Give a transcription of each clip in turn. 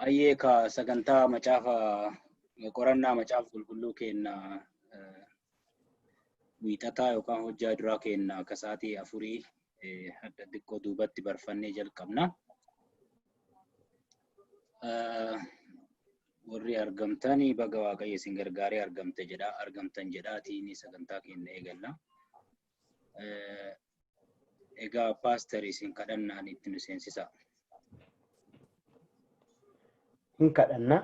Ayyee ka sagantaa macaafa qorannaa macaafa qulqulluu kenna wiixataa yookaan hojjaa duraa kenna akka sa'aatii 4 adda xiqqoo duubatti barfannee jalqabna. Warri argamtanii baga Waaqayyo isin gargaaree argamte jedha argamtan jedhaatiin sagantaa keenya eegalla. Egaa paaster isin kadhannaan itti nu seensisa. Hin kadhanna.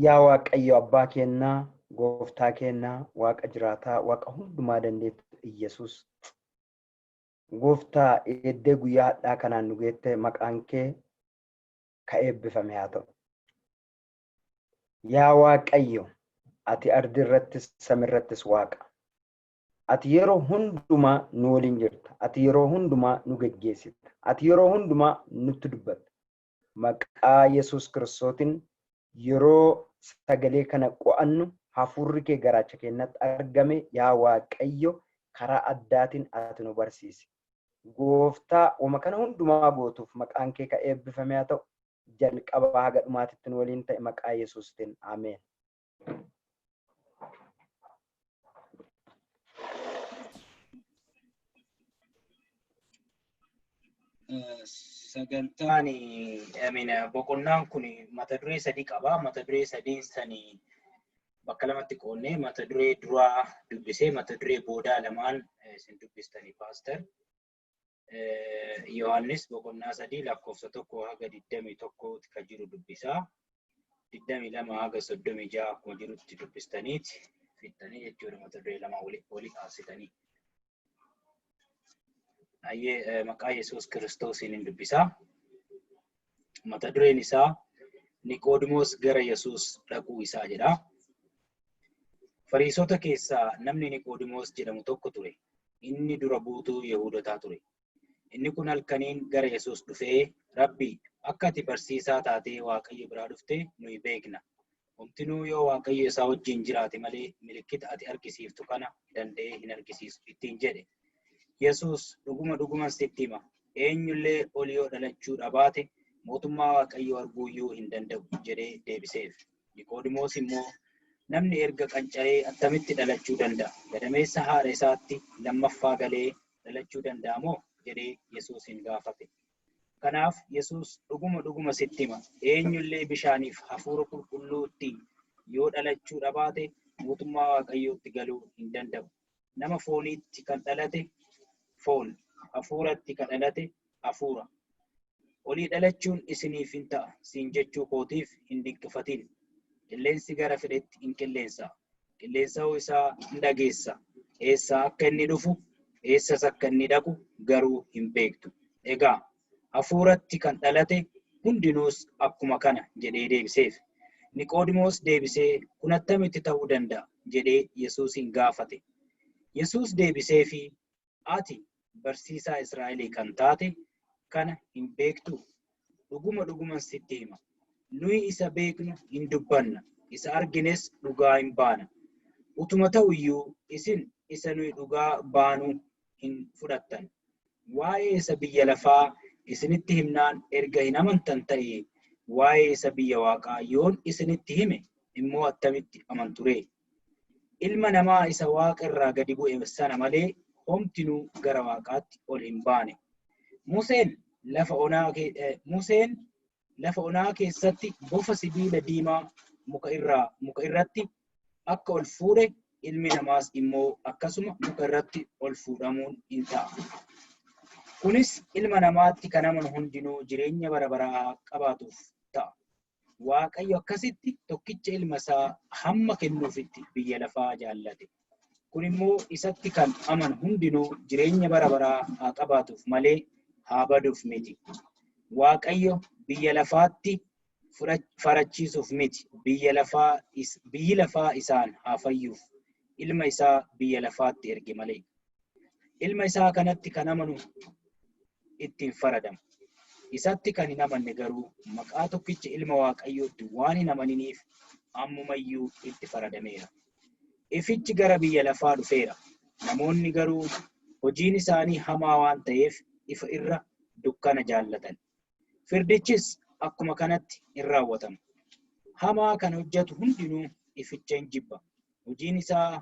Yaa Waaqayyo abbaa keennaa, gooftaa keennaa, Waaqa jiraataa, Waaqa hundumaa dandeettu Iyyasuus. Gooftaa eeddee guyyaa hadhaa kanaan nu geette maqaan kee ka eebbifame haa ta'u. Yaa Waaqayyo, ati ardi irrattis samirrattis Waaqa. Ati yeroo hundumaa nu waliin jirta. Ati yeroo hundumaa nu geggeessita. Ati yeroo hundumaa nutti dubbatta. Maqaa Yesuus Kiristootiin yeroo sagalee kana qo'annu hafuurri kee garaacha keenyatti argame yaa Waaqayyo karaa addaatiin ati nu barsiisi. Gooftaa wama kana hundumaa gootuuf maqaan kee ka eebbifame haa ta'u. Jalqabaa haga dhumaatitti nu waliin ta'e maqaa Yesuustiin. Ameen. Sagantaan boqonnaan kun mata duree sadii qaba. Mata duree sadiin sanii bakka lamatti qoonnee mata duree duraa dubbisee mata duree boodaa lamaan isin dubbistanii paaster. Yohaannis boqonnaa 3 lakkoofsa 1 haga 21 kan jiru dubbisaa. 22 haga 36 akkuma jirutti dubbistaniiti fixxanii jechuudha mata duree lamaan wali aansitanii. Ayyee maqaa Yesuus Kiristoosiin hin dubbisaa. Mata dureen isaa Niqoodimoos gara Yesuus dhaquu isaa jedha. Fariisota keessaa namni Niqoodimoos jedhamu tokko ture. Inni dura buutuu Yihuudotaa ture. Inni kun halkaniin gara Yesuus dhufee, Rabbii, akka ati barsiisaa taatee Waaqayyo biraa dhufte nuyi beekna. Homtinuu yoo Waaqayyo isaa wajjin jiraate malee milikkita ati argisiiftu kana danda'ee hin argisiisu ittiin jedhe. Yesuus, dhuguma dhuguman sitti hima, eenyullee ol yoo dhalachuu dhabaate mootummaa Waaqayyoo arguuyyuu hin danda'u jedhee deebiseef. Niqoodimoos immoo, Namni erga qancaree attamitti dhalachuu danda'a? Gadameessa haadha isaatti lammaffaa galee dhalachuu danda'a moo? jedhee Yesuusin gaafate. Kanaaf Yesuus, Dhuguma dhuguma sitti hima, eenyullee bishaaniif hafuura qulqulluutti yoo dhalachuu dhabaate mootummaa Waaqayyootti galuu hin danda'u. Nama fooniitti kan dhalate foon, hafuuratti kan dhalate hafuura. Olii dhalachuun isiniif hin ta'a siin jechuu kootiif hin dinqifatin. Qilleensi gara fedhetti in qilleensa. Qilleensa'uu isaa in dhageessa. Eessaa akka inni dhufu, eessas akka inni dhaqu garuu hin beektu. Egaa hafuuratti kan dhalate hundinuus akkuma kana jedhee deebiseef. Niqoodimoos deebisee, kun attamitti ta'uu danda'a? jedhee Yesuusin gaafate. Yesuus deebiseefii, Ati barsiisaa Israa'elii kan taate kana hin beektuu? Dhuguma dhuguman sitti hima. Nuyi isa beeknu hin dubbanna, isa argines dhugaa hin baana. Utuma ta'u iyyuu isin isa nuyi dhugaa baanu hin fudhattan. Waa'ee isa biyya lafaa isinitti himnaan erga hin amantan ta'ee, waa'ee isa biyya waaqaa yoon isinitti hime immoo attamitti amantu ree? Ilma namaa isa waaqa irraa gadi bu'e sana malee homtinuu gara waaqaatti ol hin baane. Museen lafa onaa Museen lafa onaa keessatti bofa sibiila diimaa muka irraa muka irratti akka ol fuudhe ilmi namaas immoo akkasuma muka irratti ol fuudhamuun in ta'a. Kunis ilma namaatti kan amanu hundinuu jireenya bara baraa qabaatuuf ta'a. Waaqayyo akkasitti tokkicha ilma isaa hamma kennuufitti biyya lafaa jaallate. Kun immoo isatti kan amanu hundinuu jireenya bara baraa haa qabaatuuf malee haa baduuf miti. Waaqayyo biyya lafaatti farachiisuuf miti, biyya lafaa biyyi lafaa isaan haa fayyuuf ilma isaa biyya lafaatti erge malee. Ilma isaa kanatti kan amanu itti hin faradamu. Isatti kan hin amanne garuu maqaa tokkicha ilma Waaqayyootti waan hin amaniniif ammumayyuu itti faradameera. Ifichi gara biyya lafaa dhufeera. Namoonni garuu hojiin isaanii hamaa waan ta'eef ifa irra dukkana jaallatan. Firdichis akkuma kanatti hin raawwatama. Hamaa kan hojjetu hundinuu ificha hin jibba. Hojiin isaa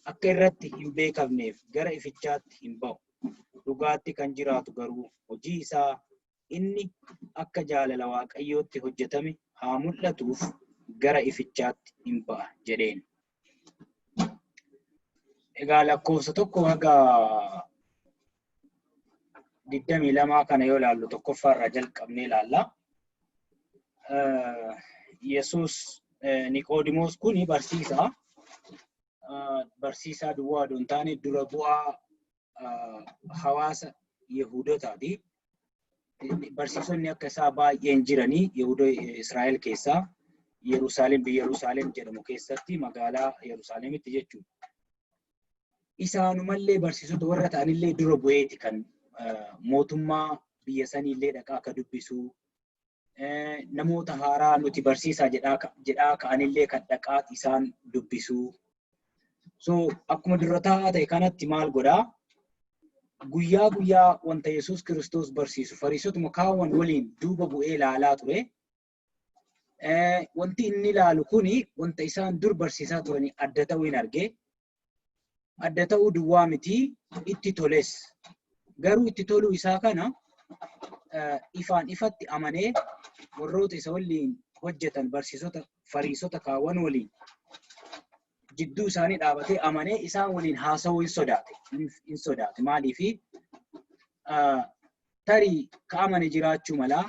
akka irratti hin beekamneef gara ifichaatti hin ba'u. Dhugaatti kan jiraatu garuu hojii isaa inni akka jaalala Waaqayyootti hojjetame haa mul'atuuf gara ifichaatti hin ba'a jedheen. Egaa lakkoofsa 1 haga 22 kana yoo ilaallu, tokkoffaa irraa jalqabnee ilaalla. Yesuus, Niqoodimoos kun barsiisaa. Barsiisaa duwwaa odoo hin taane, dura bu'aa hawaasa Yihuudotaati. Barsiisonni akka isaa baay'een jiranii Yihudoo Israa'el keessaa, Yerusaalem, biyya Yerusaalem jedhamu keessatti, magaalaa Yerusaalemitti jechuudha. Isaanumallee, barsiisota warra ta'anillee dura bu'eeti kan mootummaa biyya saniillee dhaqaa akka dubbisu, namoota haaraa nuti barsiisaa jedhaa ka'anillee kan dhaqaa isaan dubbisu. So akkuma dura taa'aa ta'e kanatti maal godhaa? Guyyaa guyyaa wanta Yesuus Kiristoos barsiisu fariisotuma kaawwan waliin duuba bu'ee ilaalaa ture. Wanti inni ilaalu kuni wanta isaan dur barsiisaa turanii adda ta'uu hin arge. Adda ta'uu duwwaa miti, itti toles. Garuu itti toluu isaa kana ifaan ifatti amanee warroota isa waliin hojjetan, barsiisota fariisota kaawwan waliin jidduu isaanii dhaabatee amanee isaan waliin haasa'uu hin sodaate. Hin sodaate. Maaliifi? Tarii ka amane jiraachuu malaa,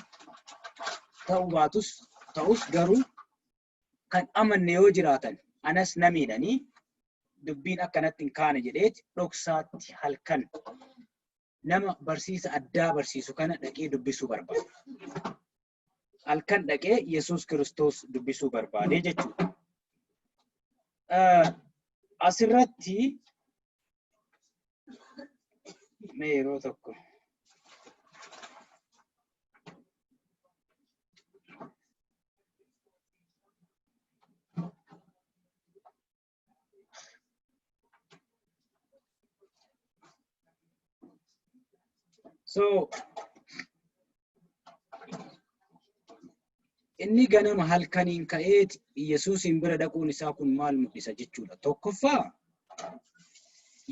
ta'uu baatus, ta'us garuu kan amanne yoo jiraatan anas na miidhanii, dubbiin akkanatti hin kaane jedheeti dhoksaatti halkan nama barsiisa addaa barsiisu kana dhaqee dubbisuu barbaade. Halkan dhaqee Yesuus Kiristoos dubbisuu barbaade jechuudha. Asirratti mee yeroo tokko. So inni ganama halkaniin ka'eeti Yesuusin bira dhaquun isaa kun maal mul'isa jechuudha? Tokkoffaa,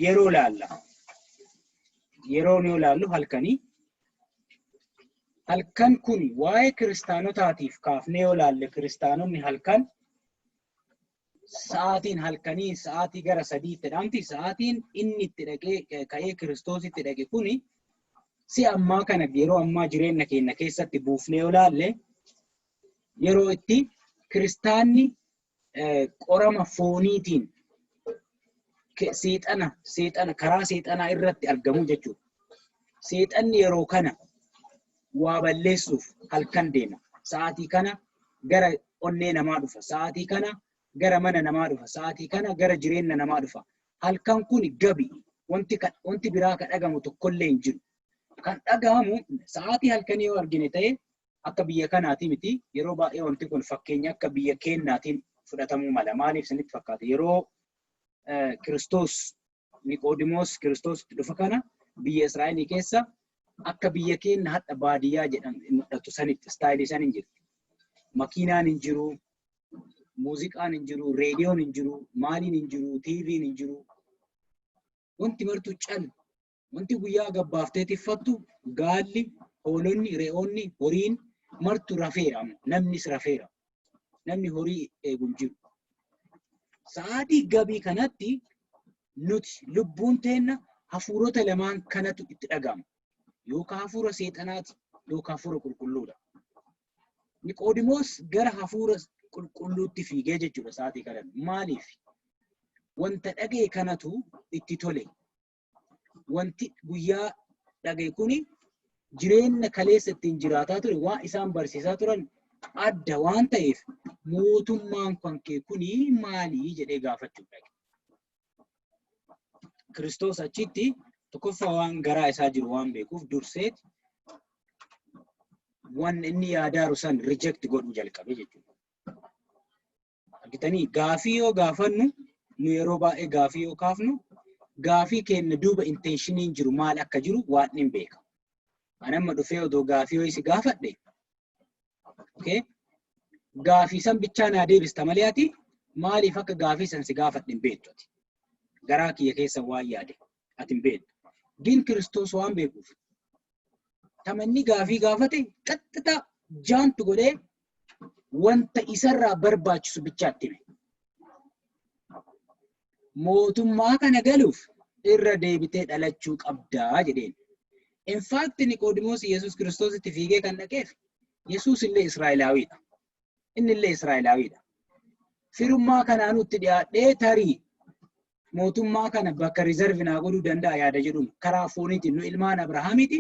yeroo laalla. Yeroo yoo laallu halkanii. Halkan kun waa'ee kiristaanotaatiif kaafnee yoo laalle, kiristaanonni halkan sa'aatiin halkanii sa'aatii gara 3tti dhaamti. Sa'aatiin inni itti dhaqee ka'ee Kiristoositti dhaqe kuni, si ammaa kana yeroo ammaa jireenya keenya keessatti buufnee yoo laalle, yeroo itti kiristaanni qorama fooniitiin seexana karaa seexanaa irratti argamu jechuudha. Seexanni yeroo kana waa balleessuuf halkan deema. Sa'aatii kana gara onnee namaa dhufa. Sa'aatii kana gara mana namaa dhufa. Sa'aatii kana gara jireenya namaa dhufa. Halkan kun gabi. Wanti biraa kan dhagamu tokkollee hin jiru. Kan dhagahamu sa'aatii halkanii yoo argine ta'e, akka biyya kanaati miti. Yeroo baay'ee wanti kun fakkeenya akka biyya keenyaatiin fudhatamuu mala. Maaliif isinitti fakkaata? Yeroo Kiristoos, Niqoodimoos Kiristoos itti dhufa kana, biyya Israa'elii keessa akka biyya keenya hadha baadiyyaa jedhamu mul'atu sanitti style san hin jirti. Makiinaan hin jiru, muuziqaan hin jiru, reediyoon hin jiru, maaliin hin jiru, TV'n hin jiru. Wanti martuu cal. Wanti guyyaa gabbaaftee tiffattu gaalli, hoolonni, re'oonni, horiin martu rafeera amma. Namnis rafeera. Namni horii eegu hin jiru. Sa'aatii gabii kanatti nuti lubbuun teenna hafuurota lamaan kanatu itti dhaga'ama. Yookaan hafuura seexanaati yookaan hafuura qulqulluudha. Niqoodimoos gara hafuura qulqulluutti fiigee jechuudha sa'aatii kana. Maaliif? Wanta dhaga'e kanatu itti tole. Wanti guyyaa dhaga'e kuni jireenya kaleessa ittiin jiraataa ture, waan isaan barsiisaa turan adda waan ta'eef, mootummaan kan kee kuni maalii jedhee gaafachuu dhaqe. Kiristoos achitti tokkoffaa waan garaa isaa jiru waan beekuuf, durseet waan inni yaadaaru san reject godhuu jalqabe jechuudha. Argitanii, gaafii yoo gaafannu, nu yeroo baay'ee gaafii yoo kaafnu, gaafii keenya duuba intentioniin jiru maal akka jiru waan hin beeka. Ani amma dhufee odoo gaafii yoo isi gaafadhe Okay? Gaafii san bichaa naa deebista malee ati maaliif akka gaafii san si gaafadhe hin beektu ati. Garaa kiyya keessa waan yaade ati hin beektu. Gin Kiristoos waan beekuuf tamanni gaafii gaafate qaxxita jaantu godhee wanta isarraa barbaachisu bichaatti hime. Mootummaa kana galuuf irra deebitee dhalachuu qabdaa jedheen. In fact, Niqoodimoos Yesuus Kiristoositti fiigee kan dhaqeef Yesuus illee Israa'elaawiidha. Inni illee Israa'elaawiidha. Firummaa kanaan itti dhiyaadhee tarii mootummaa kana bakka reserve naa godhuu danda'a yaada jedhuun karaa fooniitiin nu ilmaan Abrahaamiiti.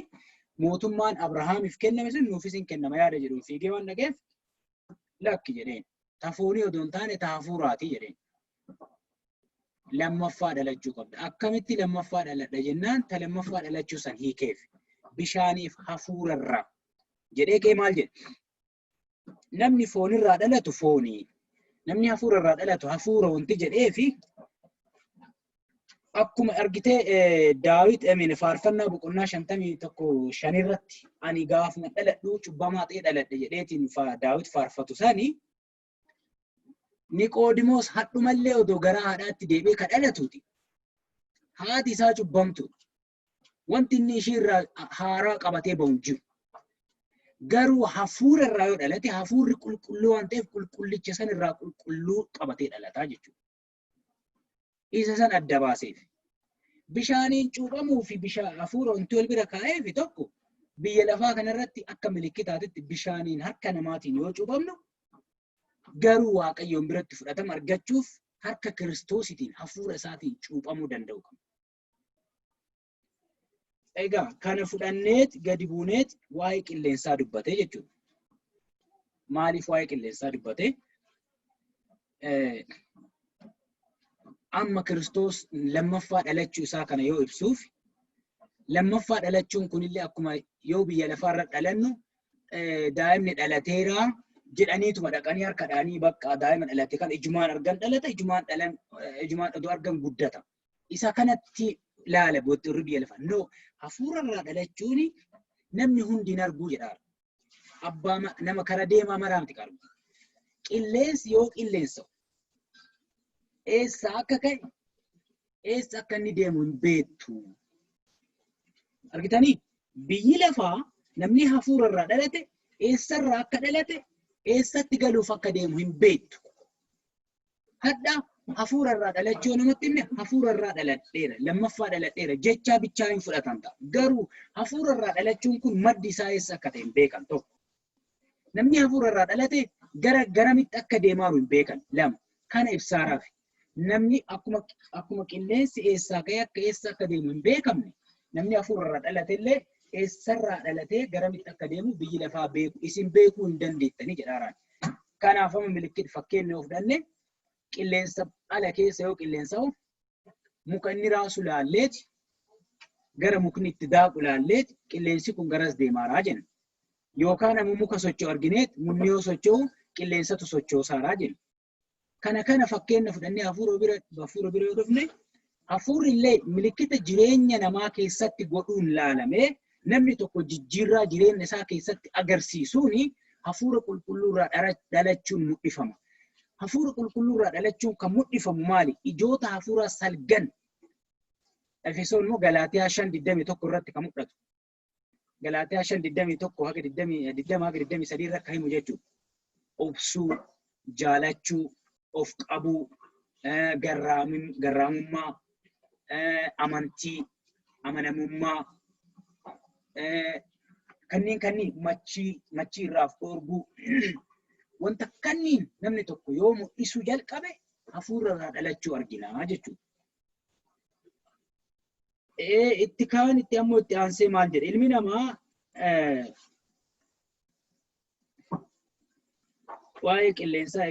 Mootummaan Abrahaamiif kenname sun nuufis hin kennama yaada jedhuun fiigee waan dhaqeef lakki jedheen. Ta foonii odoo hin taane ta hafuuraati jedheen. Lammaffaa dhalachuu qabda. Akkamitti lammaffaa dhaladha jennaan ta lammaffaa dhalachuu san hiikeef bishaaniif hafuurarraa jedhee kee maal jedhe? Namni foonirraa dhalatu foonii. Namni hafuurarraa dhalatu hafuura wanti jedhee fi akkuma argitee Daawit amiin faarfannaa boqonnaa 51:5 irratti ani gaafuma dhaladhu cubbamaa ta'ee dhaladhe jedheetiin Daawit faarfatu sani, Niqoodimoos hadhumallee odoo gara haadhaatti deebi'ee ka dhalatuuti. Haati isaa cubbamtu. Wanti inni ishii irraa haaraa qabatee bahu hin jiru. Garuu hafuura irraa yoo dhalate hafuurri qulqulluu waan ta'eef qulqullicha san irraa qulqulluu qabatee dhalataa jechuudha. Isa san adda baaseef. Bishaaniin cuuphamuu fi bishaan hafuura wanti wal bira kaa'eef tokko biyya lafaa kanarratti akka milikkitaatitti bishaaniin harka namaatiin yoo cuuphamnu, garuu Waaqayyoon biratti fudhatama argachuuf harka Kiristoositiin hafuura isaatiin cuuphamuu danda'u qabna. Egaa kana fudhanneet gadi buuneet waa'ee qilleensaa dubbatee jechuudha. Maaliif waa'ee qilleensaa dubbatee? Amma Kiristoos lammaffaa dhalachuu isaa kana yoo ibsuuf, lammaffaa dhalachuun kunillee akkuma yoo biyya lafaarra dhalannu daa'imni dhalateera jedhaniituma dhaqanii harka dhaanii bakka daa'ima dhalate kan ijumaan argan dhalata, ijumaan dhalan, ijumaan odoo argan guddata. Isa kanatti laala booddee biyya lafaa. No, hafuurarraa dhalachuun namni hundi hin arguu jedhaa. Abbaa nama kara deemaa maraamti argu. Qilleensi yoo qilleensa eessa akka ka'e, eessa akka inni deemu hin beektu. Argitanii, biyyi lafaa namni hafuurarraa dhalate eessarraa akka dhalate, eessatti galuuf akka deemu hin beektu. Hadha hafuurarraa dhalachuu namatti himne, hafuurarraa dhaladheera, lammaffaa dhaladheera jechaa bichaa hin fudhatan ta'a. Garuu hafuurarraa dhalachuun kun maddi isaa eessa akka ta'e hin beekan tokko. Namni hafuurarraa dhalate gara garamitti akka deemaa jiru hin beekan lama. Kana ibsaaraaf. Namni akkuma qilleensi eessaa ka'ee akka eessa akka deemu hin beekamne, namni hafuurarraa dhalate illee eessarraa dhalatee garamitti akka deemu biyyi lafaa beeku isin beekuu hin dandeettanii jedhaaraan. Kanaaf amma milikkita fakkeenya yoo fudhanne, qilleensa ala keessa yoo qilleensa muka inni raasu laalleeti, gara mukni itti daaqu laalleeti, qilleensi kun garas deemaaraa jenna. Yookaan ammoo muka socho'u argineet, mukni yoo socho'u qilleensatu sochoosaaraa jenna. Kana fakkeenya fudhannee hafuura bira yoo dhufne, hafuurri illee milikkita jireenya namaa keessatti godhuun laalamee namni tokko jijjiirraa jireenya isaa keessatti agarsiisuun hafuura qulqulluurraa dhalachuun mul'ifama. Hafuura qulqulluurraa dhalachuun kan mul'ifamu maali? Ijoota hafuuraa salgan. Efesoon immoo Galaatiyaa 5:21 irratti kan mul'atu. Galaatiyaa 5:21 haga 20 haga 23 irra kan himu jechuudha. Obsuu, jaalachuu, of qabuu, garraamummaa, amantii, amanamummaa, kanneen machii irraa of dhoorguu, wanta kanniin namni tokko yoo mul'isuu jalqabe hafuura irraa dhalachuu argina jechuudha. Itti kaan itti ammoo itti aansee maal jedhe? Ilmi namaa waa'ee qilleensaa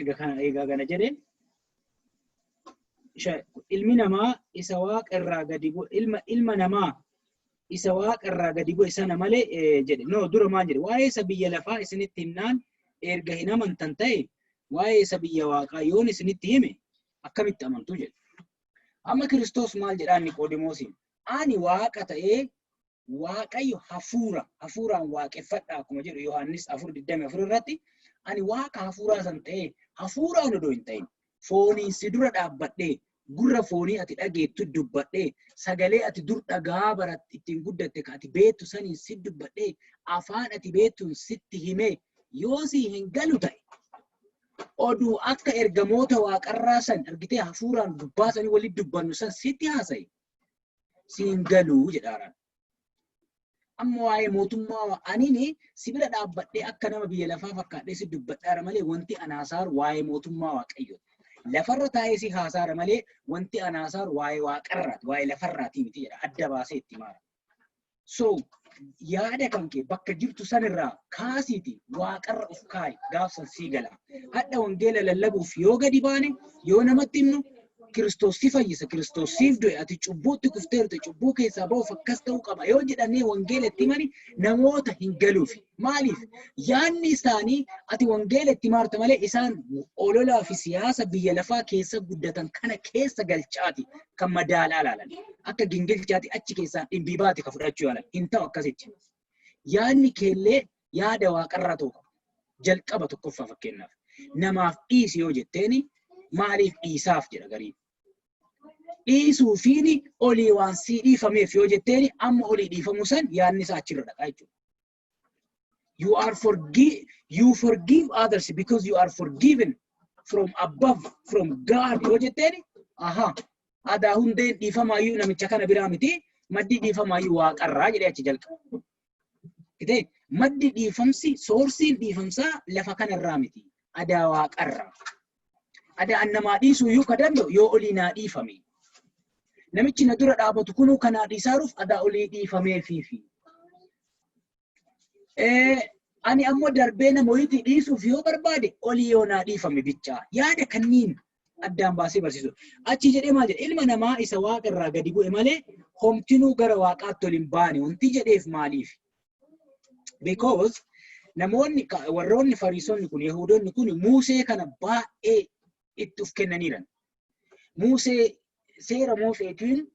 egaa kana jedhe, ilmi namaa isa waaqa irraa gadi bu'e, ilma namaa isa waaqa irraa gadi bu'e sana malee jedhe. No, dura maal jedhe? Waa'ee isa biyya lafaa isinitti himnaan erga hin amantan ta'e, waa'ee isa biyya waaqaa yoon isinitti hime akkamitti amantu jedhe. Amma Kiristoos maal jedhaan Niqoodimoosiin? Ani waaqa ta'ee Waaqayyo hafuura, hafuuraan waaqeffadha akkuma jedhu Yohaannis 4:24 irratti, ani Waaqa hafuuraa san ta'ee hafuuraan odoo hin ta'in fooniin si dura dhaabbadhee, gurra foonii ati dhageettu dubbadhee, sagalee ati dur dhagaa baratti ittiin guddatte ka ati beektu saniin si dubbadhee, afaan ati beektuun sitti himee yoo si hin galu ta'e, oduu akka ergamoota waaqarraa san argitee hafuuraan gubbaa sanii walitti dubbannu san sitti haasa'i si hin galuu jedhaaraan. Amma waa'ee mootummaa anini si bira dhaabbadhee akka nama biyya lafaa fakkaadhee si dubbadhaara malee, wanti ana haasaaru waa'ee mootummaa Waaqayyo. Lafarra taa'ee si haasaara malee, wanti ana haasaaru waa'ee waaqarraati, waa'ee lafarraati miti jedha, adda baasee itti maara. So yaada kan kee bakka jirtu sanirraa kaasiiti waaqarra of kaa'i, gaafsan sii gala. Hadha wangeela lallabuuf yoo gadi baane, yoo namatti himnu, Kiristoos si fayyisa, Kiristoos siif du'e, ati cubbuutti kufteerta, cubbuu keessaa ba'uuf akkas ta'uu qaba yoo jedhanii wangeela itti himani, namoota hin galuufi. Maaliif? Yaadni isaanii ati wangeela itti maarta malee, isaan ololaa fi siyaasa biyya lafaa keessa guddatan kana keessa galchaati kan madaalaa ilaalan. Akka gingilchaati achi keessaan dhimbiibaati ka fudhachuu yaalan. Hin ta'u akkasitti. Yaadni keellee yaada waaqarraa ta'uu qaba. Jalqaba tokkoffaa, fakkeenyaaf, namaaf dhiisi yoo jetteeni, maaliif dhiisaaf jedha gariin. Dhiisuufiini olii waan sii dhiifameef yoo jetteeni, amma olii dhiifamuu san yaadni isaa achirra dhaqa jechuudha. You forgive others because you are forgiven from above, from God yoo jetteeni, aha, adaa hundeen dhiifamaayyuu namicha kana biraa miti, maddi dhiifamaayyuu waaqarraa jedhee achi jalqaba. Kitee maddi dhiifamsi, sourceiin dhiifamsaa lafa kanarraa miti, adaa waaqarraa. Adaa an namaa dhiisuu iyyuu ka danda'u yoo olii naa dhiifame. Namichi na dura dhaabatu kunuu kanaa dhiisaaruuf adaa olii dhiifameefiifi. Ani ammoo darbee nama wayiitii dhiisuuf yoo barbaade, olii yoo naa dhiifame bichaa. Yaada kanniin addaan baasee barsiisu. Achi jedhee maal jedhe? Ilma namaa isa waaqa irraa gadi bu'e malee homtinuu gara waaqaatti ol hin baane wanti jedheef maaliif? Because namoonni, warroonni Fariisonni kun, Yahudoonni kun Muusee kana baay'ee itti of kennaniiran. Muusee, seera Muuseetiin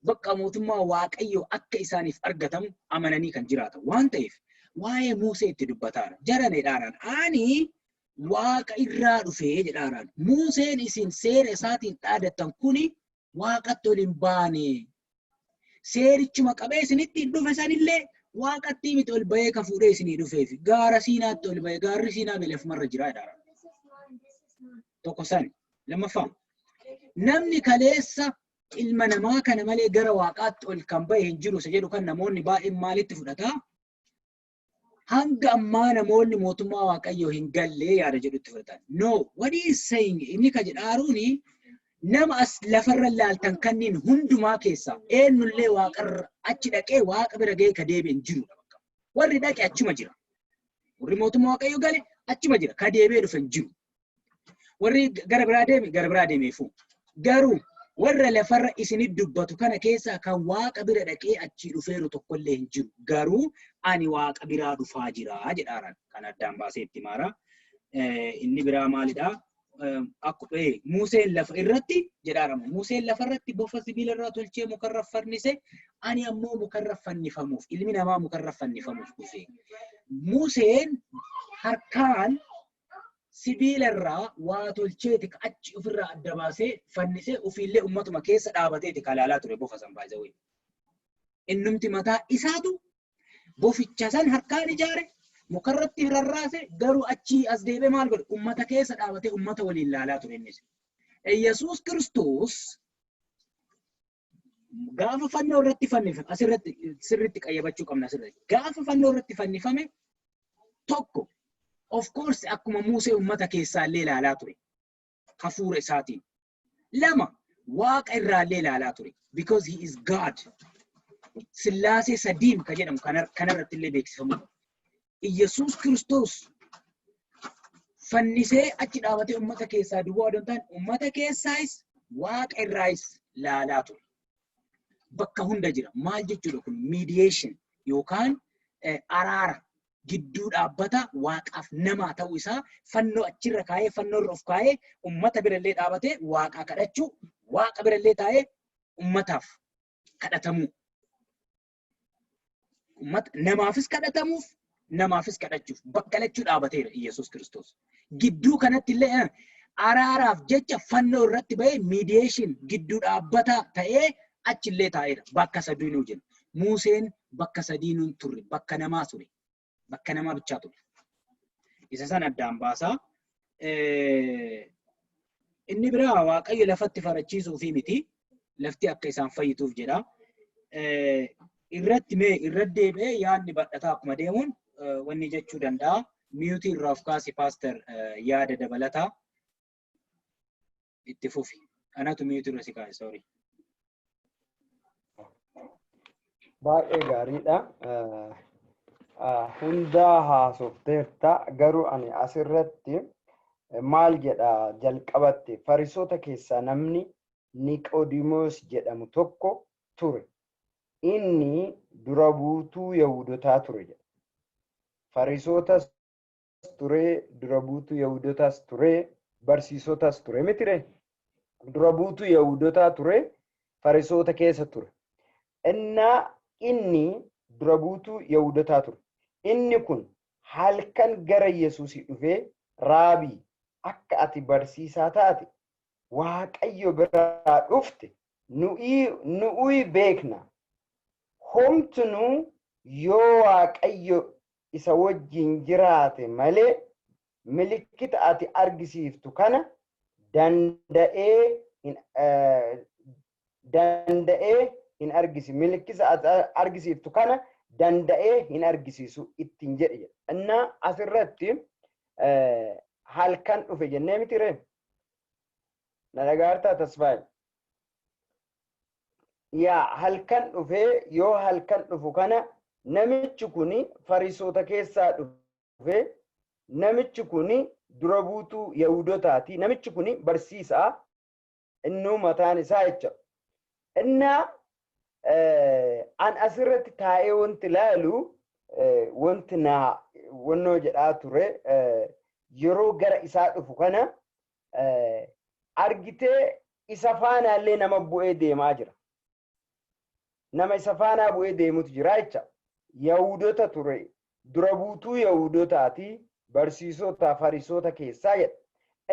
bakka mootummaa Waaqayyoo akka isaaniif argatamu amananii kan jiraatan waan ta'eef, waa'ee Muusee itti dubbataara. Jaraneedhaaraan ani waaqa irraa dhufee jedhaaraan. Muuseen isin seera isaatiin dhaadattan kuni waaqatti ol hin baane. Seerichuma qabee isinitti hin dhufe sanillee waaqatti miti ol bahee ka fuudhee isinii dhufeef, gaara Siinaatti ol bahee, gaarri Siinaa beelafumarra jira jedhaaraan. Tokko sani. Lammaffaa, namni kaleessa ilma namaa kana malee gara waaqaatti ol kan bahe hin jiru isa jedhu kan namoonni baay'een maalitti fudhataa? Hanga ammaa namoonni mootummaa Waaqayyoo hin gallee yaada jedhutti fudhatan. No, what he is saying, inni ka jedhaaruuni, nama as lafarra laaltan kanniin hundumaa keessaa eenyullee waaqarra achi dhaqee waaqa bira ga'ee ka deebi'e hin jirudha. Warri dhaqe achuma jira. Warri mootummaa Waaqayyoo gale achuma jira. Ka deebi'ee dhufe hin jiru. Warri gara biraa deeme gara biraa deemeefu. Garuu warra lafarra isinit dubbatu kana keessaa kan waaqa bira dhaqee achii dhufeeru tokkollee hin jiru. Garuu ani waaqa biraa dhufaa jira jedhaaraan. Kan addaan baasee itti maara. Inni biraa maalidhaa? Museen lafa irratti jedhaarama. Museen lafa irratti bofa sibiila irraa tolchee mukarra fannise, ani ammoo mukarra fannifamuuf, ilmi namaa mukarra fannifamuuf dhufe. Museen harkaan sibiila irraa waa tolcheeti achi ofirraa adda baasee fannisee, ofiillee ummatuma keessa dhaabateeti kalaalaa ture bofa san baay'ee. Innumti mataa isaatu boficha san harkaan ijaare, mukarratti rarraase, garuu achii as deebee maal godhe? Ummata keessa dhaabatee ummata waliin laalaa ture innis. Yesuus Kiristoos gaafa fannoo irratti fannifame, asirratti sirriitti qayyabachuu qabna, asirratti gaafa fannoo irratti fannifame tokko, of course, akkuma Musee ummata keessaa illee ilaalaa ture hafuura isaatiin. Lama, waaqa irraallee ilaalaa ture because he is God. Sillaasee sadiin ka jedhamu kanarratti illee beeksifamuu qaba. Iyyasuus Kiristoos fannisee achi dhaabatee ummata keessaa duwwaa odoo hin taane, ummata keessaayis waaqa irraayis laalaa ture. Bakka hunda jira. Maal jechuudha kun? Mediation yookaan araara, gidduu dhaabbata waaqaaf namaa ta'uu isaa fannoo achirra kaa'ee, fannoo irra of kaa'ee, ummata birallee dhaabatee waaqaa kadhachuu, waaqa birallee taa'ee ummataaf kadhatamuu. Uummata namaafis kadhatamuuf, namaafis kadhachuuf bakka lachuu dhaabateera Iyyasuus Kiristoos. Gidduu kanatti illee araaraaf jecha fannoo irratti bahee mediation, gidduu dhaabbataa ta'ee achillee taa'eera. Bakka sadiinuu jira. Museen bakka sadiinuu hin turre, bakka namaa ture. Bakka namaa bichaa ture. Isa sana addaan baasaa. Inni biraa Waaqayyo lafatti farachiisuu fi miti. Lafti akka isaan fayyituuf jedha. Irratti mee irratti deebi'ee yaadni bal'ataa akkuma deemuun wanni jechuu danda'a. Mute irraa of kaasi, pastor, yaada dabalataa itti fufi. Anatu mute irra si kaase, sorry. Baay'ee gaariidha. Hundaa haasofteerta, garuu ani asirratti maal jedha? Jalqabatti Fariisota keessaa namni Niqoodimoos jedhamu tokko ture. Inni dura buutuu Yahudotaa ture jedha. Fariisotas ture, dura buutuu Yahudotaas ture, barsiisotas ture mitire. Dura buutuu Yahudotaa ture, Fariisota keessa ture. Innaa inni dura buutuu Yahudotaa ture. Inni kun halkan gara Yesuusii dhufee, "Raabii, akka ati barsiisaa taate Waaqayyo biraa dhufte nu'uyi beekna. Homtinuu yoo Waaqayyo isa wajjin jiraate malee milikkita ati argisiiftu kana danda'ee hin argisi, milikkisa ati argisiiftu kana danda'ee hin argisiisu" ittiin jedhe jedha. Innaa asirratti halkan dhufe jennee miti ree? Na dhagaartaa, Tasfaayee? Yaa, halkan dhufee, yoo halkan dhufu kana namichi kuni Fariisota keessaa dhufe, namichi kuni dura buutuu Yahudotaati, namichi kuni barsiisaa innuu mataan isaa jecha. Innaa an asirratti taa'ee wanti ilaalu, wanti naa wannoo jedhaa ture, yeroo gara isaa dhufu kana argitee isa faanaallee nama bu'ee deemaa jira. Nama isa faanaa bu'ee deemutu jira jecha. Yahudota ture. Dura buutuu Yahudotaati, barsiisota Fariisota keessaa jedha.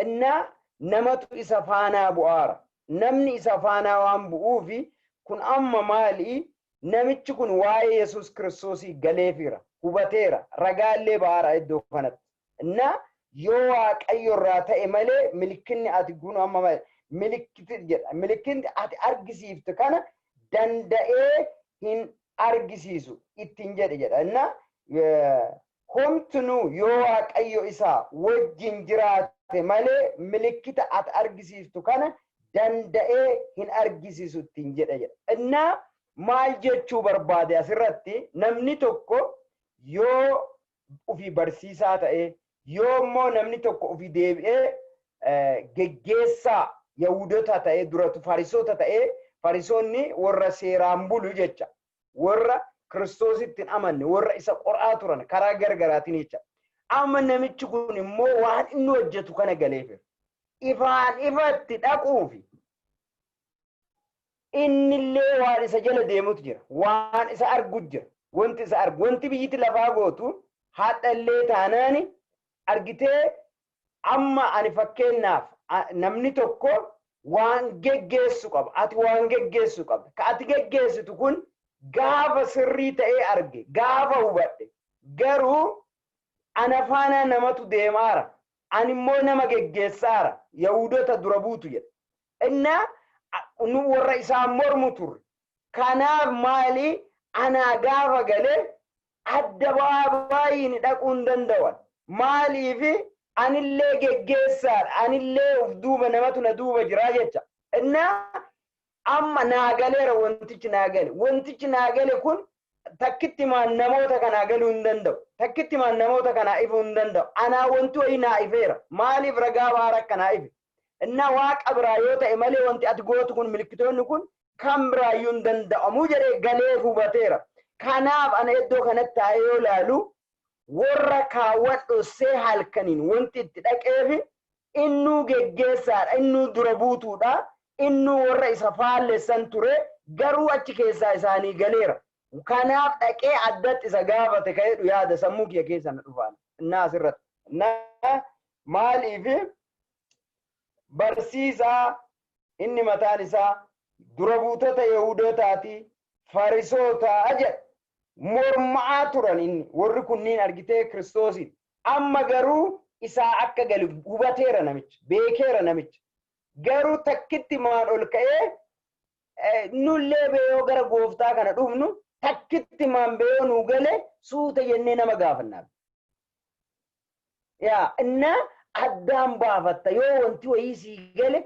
Innaa namatu isa faanaa bu'aara. Namni isa faanaa waan bu'uufi kun amma maali? Namichi kun waa'ee Yesuus Kiristoosii galeefiira. Hubateera. Ragaallee ba'aara iddoo kanatti. Innaa yoo Waaqayyo irraa ta'e malee milikinni ati kun amma milikkiti jedha. Milikinni ati argisiiftu kana danda'ee hin argisiisu ittiin jedhe jedha. Innaa homtinuu yoo Waaqayyo isaa wajjin jiraate malee milikkita ati argisiiftu kana danda'ee hin argisiisu ittiin jedhe jedha. Innaa maal jechuu barbaade asirratti? Namni tokko yoo ofii barsiisaa ta'e, yoo immoo namni tokko ofii deebi'ee geggeessaa Yahudota ta'ee, duratu Fariisota ta'ee, Fariisonni warra seeraan bulu jecha, warra Kiristoositti hin amanne, warra isa qoraa turan karaa gargaraatiin jecha. Amma namichi kun immoo waan inni hojjetu kana galeef ifaan ifatti dhaquufi innillee waan isa jala deemutu jira, waan isa argu jira, wanti isa argu, wanti biyyiti lafaa gootu haadha illee taanaani argitee. Amma ani fakkeenyaaf namni tokko waan geggeessu qaba, ati waan geggeessu qabda. Ka ati geggeessitu kun gaafa sirrii ta'ee arge, gaafa hubadhe, garuu ana faanaa namatu deemaara, ani immoo nama geggeessaara, Yahudota dura buutu jedha. Innaa nu warra isaan mormu turre. Kanaaf maali, anaa gaafa galee adda baay'een dhaquu hin danda'an. Maaliifi? Anillee geggeessaadha, anillee uf duuba namatu na duuba jira jecha. Innaa amma naa galeera, wantichi naa gale. Wantichi naa gale kun takkitti maan namoota kanaa galuu hin danda'u. Takkitti maan namoota kanaa ifuu hin danda'u. Anaa wanti wayii naa ifeera. Maaliif ragaa baara akkanaa ife? Innaa Waaqa biraa yoo ta'e malee wanti ati gootu kun, milikkitoonni kun kan biraayyuu hin danda'amu jedhee galee hubateera. Kanaaf ana iddoo kanatti taa'ee yoo ilaalu, warra kaawwan dhossee halkaniin wanti itti dhaqeefi innuu geggeessaadha, innuu dura buutuudha, innuu warra isa faallessan ture, garuu achi keessaa isaanii galeera. Kanaaf dhaqee addatti isa gaafate ka jedhu yaada sammuu kiyya keessa na dhufaan. Innaa asirratti. Na maaliif barsiisaa inni mataan isaa dura buutota Yahudotaati, Farisootaa jedha. Mormaa turan inni warri kunniin argitee Kiristoosiin. Amma garuu isaa akka galu hubateera namichi, beekeera namichi. Garuu takkitti maan ol ka'ee nullee beeyoo gara gooftaa kana dhufnu, takkitti maan beeyoo nuu gale, suuta jennee nama gaafannaaf. Yaa inna addaan baafatta yoo wanti wayii sii gale,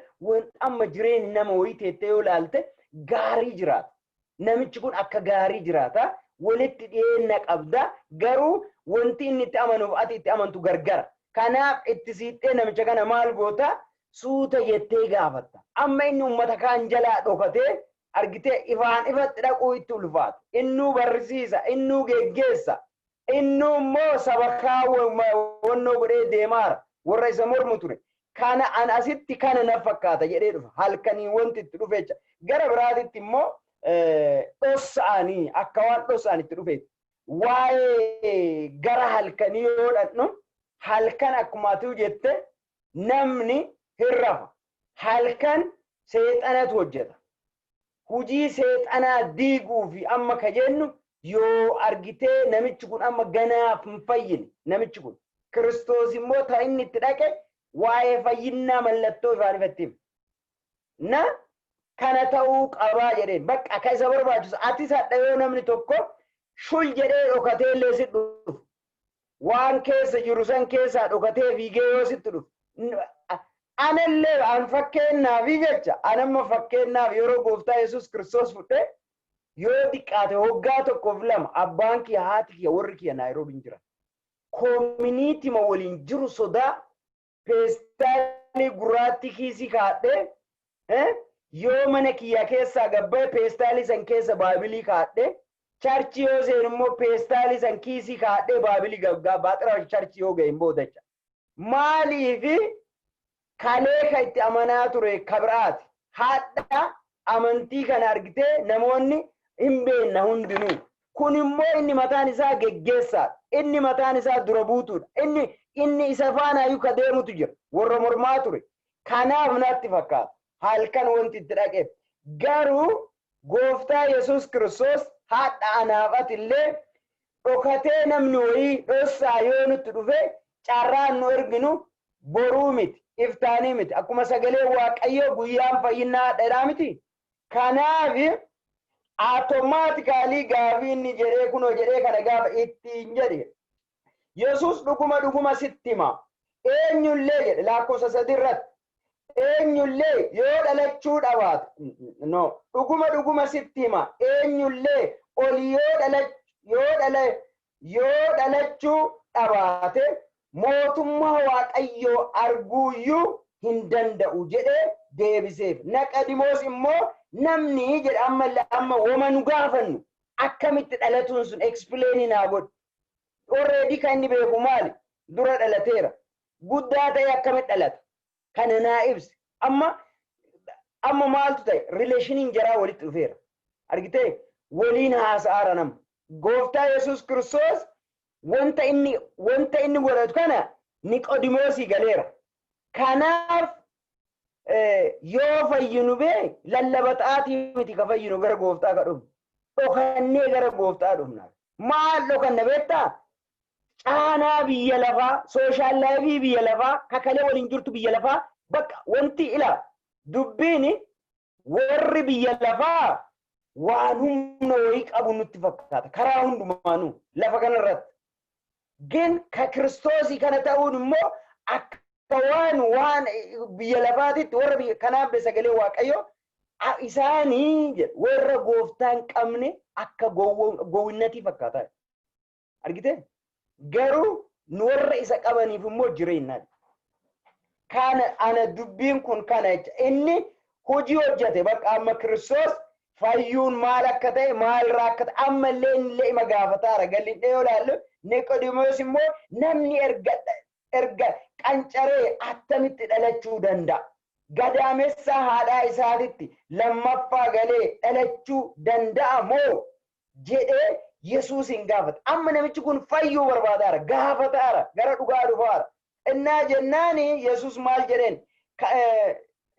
amma jireenya nama wayii teettee yoo laalte gaarii jiraata. Namichi kun akka gaarii jiraata. Walitti dhiyeenna qabda. Garuu wanti inni itti amanuuf ati itti amantu gargara. Kanaaf itti siixxee namicha kana maal goota? Suuta jettee gaafatta. Amma inni uummata kaan jalaa dhokatee argitee ifaan ifatti dhaquu itti ulfaata. Innuu barsiisa, innuu geggeessa, innuu immoo saba kaan wannoo godhee deemaara. Warra isa mormu ture. Kana an asitti kana na fakkaata jedhee dhufa. Halkanii wanti itti dhufe jecha. Gara biraatitti immoo dhossa'anii akka waan dhossa'an itti dhufe. Waa'ee gara halkanii yoo dhaqnu, halkan akkuma ati jette namni hin rafa. Halkan seexanatu hojjeta. Hujii seexanaa diiguu fi amma ka jennu yoo argitee namichi kun amma ganaaf hin fayyine namichi kun. Kiristoos immoo ta inni itti dhaqe waa'ee fayyinnaa mallattoo ifaan ifatti hime. Na kana ta'uu qabaa jedheen bakka akka isa barbaachisu atis hadha yoo namni tokko shul jedhee dhokatee illee si dhufu, waan keessa jiru san keessaa dhokatee fiigee yoo sitti dhufu, anallee an fakkeenyaaf jecha, anamma fakkeenyaaf yeroo gooftaa Yesuus Kiristoos fudhee yoo xiqqaate waggaa tokkoof lama abbaan kiyya, haati kiyya, warri kiyya Naayiroobiin jiran. Community-ma waliin jiru sodaa peestaalii gurraatti kiisii kaadhee, yoo mana kiyya keessaa gabbee peestaalii san keessa baabilii kaadhee, church yoo seenu immoo peestaalii san kiisii kaadhee baabilii baaxira church yoo ga'e hin boodacha. Maaliifi kalee ka itti amanaa ture kabiraati. Hadha amantii kana argitee namoonni hin beekna hundinuu. Kun immoo inni mataan isaa geggeessaadha. Inni mataan isaa dura buutuudha. Inni isa faanaayyuu ka deemutu jira. Warra mormaa ture. Kanaaf natti fakkaata. Halkan wanti itti dhaqeef. Garuu gooftaa Yesuus Kiristoos hadha anaaf illee dhokatee namni wayii dhossaa yoo nutti dhufe, carraan nu erginu boruu miti, iftaanii miti. Akkuma sagalee Waaqayyoo guyyaan fayyinaa hadheedhaa miti. Kanaaf automatically gaafii inni jedhee kunoo jedhee kana gaafa ittiin jedhe, Yesuus, "Dhuguma dhuguma sitti hima, eenyullee," jedhe lakkoofsa 3 irratti, "eenyullee yoo dhalachuu dhabaate," no, "dhuguma dhuguma sitti hima, eenyullee ol yoo dhalachuu dhabaate mootummaa Waaqayyoo arguuyyuu hin danda'u" jedhee deebiseef. Naqadimoos immoo namni jedhe ammallee amma woma nu gaafannu akkamitti dhalatuun sun explain naa godhu. Already kan inni beeku maali? Dura dhalateera. Guddaa ta'e akkamitti dhalata? Kana naa ibsi. Amma maaltu ta'e? Relation-iin jaraa walitti dhufeera. Argitee waliin haasa'aara nama. Gooftaa Yesuus Kiristoos wanta inni godhatu kana Niqodimoosii galeera. Kanaaf yoo fayyinu bee lallaba xaatii miti ka fayyinu, gara gooftaa ka dhufnu. Dhokannee gara gooftaa dhufna. Maal dhokanna beektaa? Caanaa biyya lafaa, social life biyya lafaa, kakalee waliin jirtu biyya lafaa, bakka wanti ila dubbiin warri biyya lafaa waan humna wayii qabu nutti fakkaata. Karaa hundumaanuu lafa kanarratti. Gin ka Kiristoosii kana ta'uun immoo akka waan biyya lafaatitti warra biyya kanaaf sagalee Waaqayyoo isaanii jedhu warra gooftaa hin qabne akka gowwinnatii fakkaata. Argitee? Garuu nu warra isa qabaniif immoo jireenya. Kana ana dubbiin kun kana jecha inni hojii hojjete bakka amma Kiristoos fayyuun maal akka ta'e, maalirraa akka ta'e ammallee innillee ima gaafataara. Galli yoo ilaallu, Niqodimoos immoo namni erga qancaree attamitti dhalachuu danda'a? Gadaamessa haadhaa isaatitti lammaffaa galee dhalachuu danda'a moo Jedhee Yesuus hin gaafate. Amma namichi kun fayyuu barbaadaara. Gaafataara. Gara dhugaa dhufaara. Innaa jennaani Yesuus maal jedheen?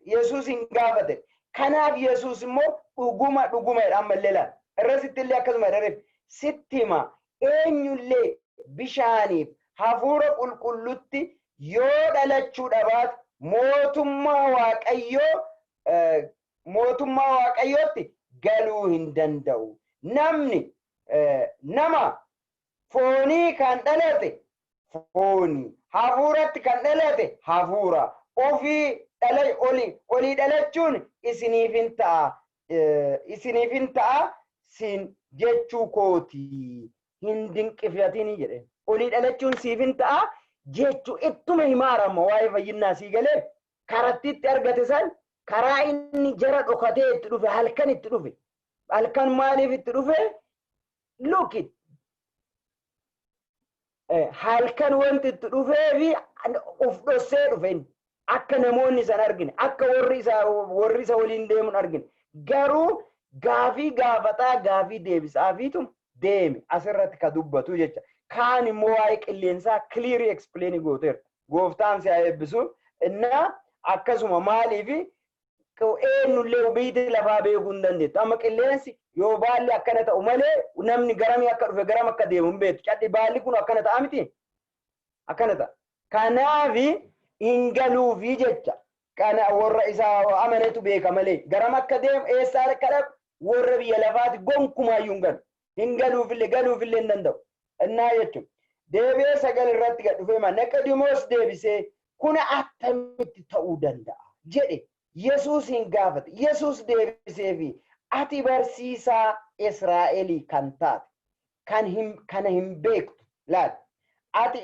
Yesuus hin gaafate. Kanaaf Yesuus immoo dhuguma dhuguma jedha ammallee laala. Irrasitti illee akkasuma jedha. Sitti hima, eenyullee bishaaniif hafuura qulqullutti yoo dhalachuu dhabaate mootummaa Waaqayyootti galuu hin danda'u. Namni nama foonii kan dhalate foonii, hafuuratti kan dhalate hafuura. Ofii dhala olii dhalachuun isiniif hin ta'a, isiniif hin ta'a siin jechuu kooti. Hin dinqifatinii jedhe. Olii dhalachuun siif hin ta'a jechuu ittuma himaara. Amma waa'ee fayyinaa sii galee karatti itti argate san, karaa inni jara dhokatee itti dhufe, halkan itti dhufe. Halkan maaliif itti dhufe? Look it. Halkan wanti itti dhufee fi of dhossee dhufe inni. Akka namoonni san argine, akka warri isa waliin deemun argine. Garuu gaafii gaafataa, gaafii deebisaafiitu deeme asirratti ka dubbatu jecha. Kaan immoo waa'ee qilleensaa clear explain gooteerta. Gooftaan si haa eebbisu. Innaa akkasuma maaliifi eenyullee biyyi lafaa beekuu hin dandeettu. Amma qilleensi yoo baalli akkana ta'u malee namni garamii akka dhufe, garam akka deemu hin beektu. Cadhi baalli kun akkana ta'a miti? Akkana ta'a. Kanaafi hin galuufi jecha. Kana warra isaa amanetu beeka malee garam akka deemu, eessaa akka dhaqu warra biyya lafaati gonkumaayyuu hin galu. Hin galuufillee, galuufillee hin danda'u. Innaa jechuun deebi'ee 9 irratti gad dhufee ma Niqodimoos deebisee, "Kuna attamitti ta'uu danda'a?" jedhe Yesuus hin gaafate. Yesuus deebisee fi, "Ati barsiisaa Israa'elii kan taate kan hin kana hin beektu laal?" Ati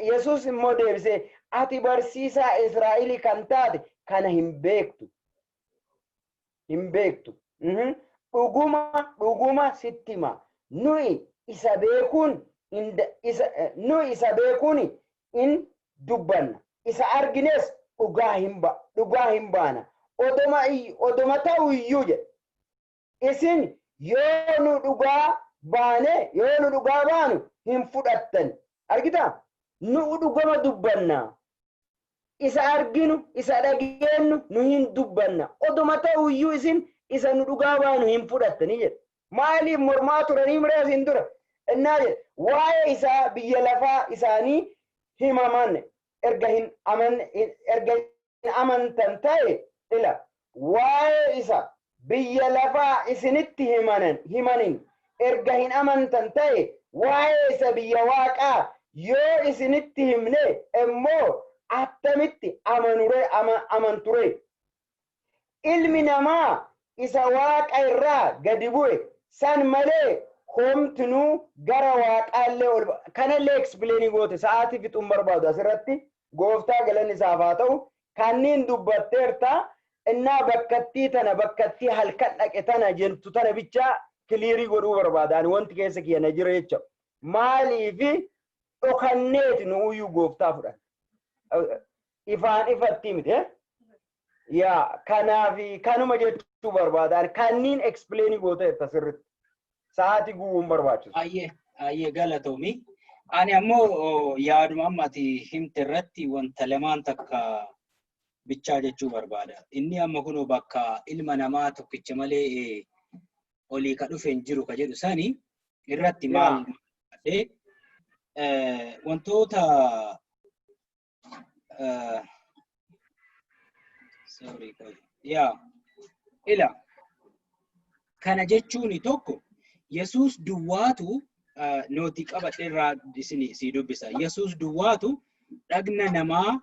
Yesuus immoo deebisee, "Ati barsiisaa Israa'elii kan taate kana hin beektu? Hin beektu. Dhuguma dhuguma sitti hima. Nuyi isa beekuun in dubbanna. Isa argines dhugaa hin baana. Odoma ta'u iyyuu," jedhe. "Isin yoo nu dhugaa baane, yoo nu dhugaa baanu hin fudhattan." Argitaa? Nu dhugama dubbanna. Isa arginu, isa dhageenyu nu hin dubbanna. Odoma ta'u iyyuu isin isa nu dhugaa baanu hin fudhattanii jedhe. Maaliif mormaa turanii miree isin dura? Innaa jedhe, waa'ee isaa biyya lafaa isaanii himaman erga hin amantan ta'e, ila waa'ee isa biyya lafaa isinitti himanin erga hin amantan ta'e, waa'ee isa biyya waaqaa yoo isinitti himne immoo attamitti amanure amanture? Ilmi namaa isa waaqa irraa gadi bu'e san malee homtinuu gara waaqaallee ol. Kanallee explain goote. Sa'aatii fixuun barbaadu asirratti. Gooftaa galanni isaaf haa ta'u. Kanneen dubbatteerta. Innaa bakkattii tana, bakkattii halkan dhaqe tana jettu tana bichaa clear godhuu barbaada. Ani wanti keessa kiyya na jira jecha. Maaliifi dhokanneeti nu uyyuu gooftaa fudhan? Ifaan ifatti miti. Yaa, kanaaf kanuma jechuu barbaada. Kanneen explain gooteerta sirritti. Sa'aatii gubuun barbaachisu. Ayyee, ayyee, galatoomi. Ani ammoo yaaduma amma ati himte irratti wanta lamaan takka bichaa jechuu barbaada. Inni amma kunoo bakka ilma namaa tokkicha malee olii ka dhufe hin jiru ka jedhu sani irratti maal wantoota, sorry, yaa ila kana jechuun tokko Yesuus duwwaatu nootii qabadhe irraa isin sii dubbisa. Yesuus duwwaatu dhagna namaa,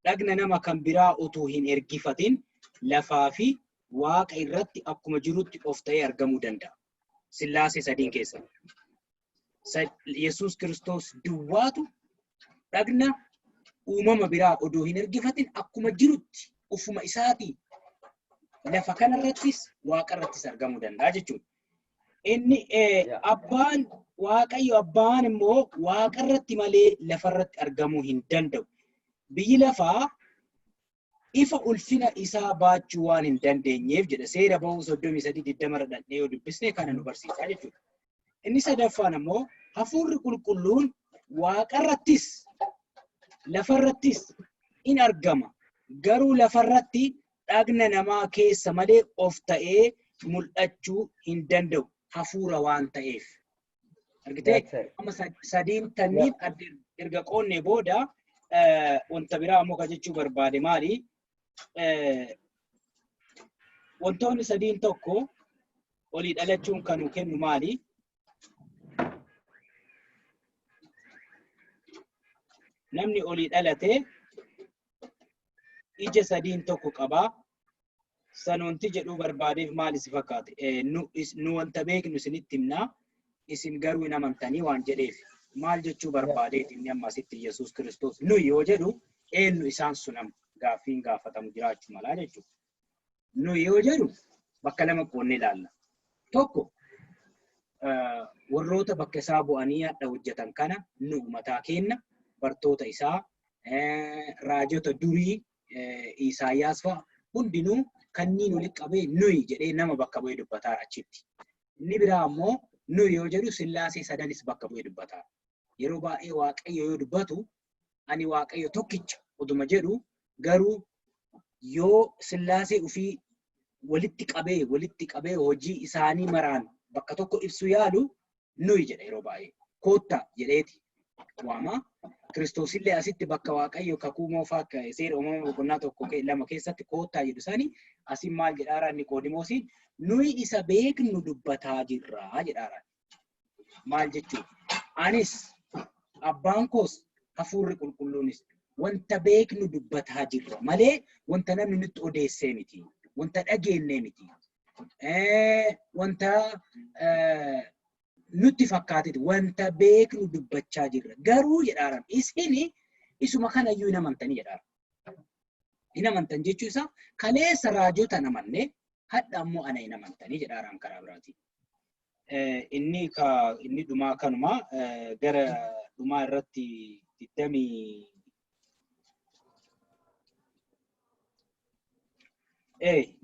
dhagna nama kan biraa utuu hin ergifatin lafaa fi waaqa irratti akkuma jirutti of ta'ee argamuu danda'a. Sillaasee sadiin keessa. Yesuus Kiristoos duwwaatu dhagna uumama biraa odoo hin ergifatin akkuma jirutti ufuma isaatii lafa kanarrattis waaqa irrattis argamuu danda'a jechuudha. Inni abbaan, Waaqayyo abbaan immoo waaqa irratti malee lafarratti argamuu hin danda'u. Biyyi lafaa ifa ulfina isaa baachuu waan hin dandeenyeef jedha. Seera Ba'uu 33:20 irra dhaqnee yoo dubbisne kana nu barsiisa jechuudha. Inni sadaffaan ammoo hafuurri qulqulluun waaqarrattis lafarrattis in argama. Garuu lafarratti dhagna namaa keessa malee of ta'ee mul'achuu hin danda'u hafuura waan ta'eef. Argitee? That's it. Amma sadiin tanniin adda erga qoonnee booda wanta biraa ammoo kan jechuu barbaade maali? Wantoonni sadiin tokko olii dhalachuun kan nu kennu maali? Namni olii dhalate ija sadiin tokko qabaa. San wanti jedhuu barbaadeef maali si fakkaate? Nu wanta beeknu isinitti himnaa, isin garuu hin amantanii waan jedheef. Maal jechuu barbaadeeti inni amma asitti Yesuus Kiristoos nu yoo jedhu eenyu isaan sun amma gaaffiin gaafatamu jiraachuu malaa jechuudha. Nu yoo jedhu bakka lama qoonnee ilaalla. Tokko, warroota bakka isaa bu'anii hadha hojjetan kana nu mataa kenna, bartoota isaa, raajota durii, Isaayyaas fa'a hundinuu kanneen walitti qabee nuyi jedhee nama bakka bu'ee dubbataa achitti. Inni biraa ammoo nuyi yoo jedhu Sillaasee sadanis bakka bu'ee dubbataa. Yeroo baay'ee Waaqayyo yoo dubbatu ani Waaqayyo tokkicha oduma jedhu, garuu yoo Sillaasee ofii walitti qabee hojii isaanii maraan bakka tokko ibsuu yaalu nuyi jedha yeroo baay'ee. Koottaa jedheeti waama. Kiristoosillee asitti bakka Waaqayyo kakuu moofaa seera uumama boqonnaa 1 2 keessatti koottaa jedhu sani asin maal jedhaara? Niqoodimoosiin nuyi isa beeknu dubbataa jirra jedhaara. Maal jechuudha? Anis, abbaan koos, hafuurri qulqulluunis wanta beeknu dubbataa jirra malee wanta namni nutti odeessee miti. Wanta dhageennee miti. Wanta nutti fakkaateti wanta beeknu dubbachaa jirra. Garuu jedhaaran isin isuma kanayyuu hin amantanii jedhaara. Hin amantan jechuu isaa kaleessa raajota hin amanne, hadha ammoo ana hin amantanii jedhaaraan karaa biraatiin. Inni dhumaa kanuma gara dhumaa irratti digdamii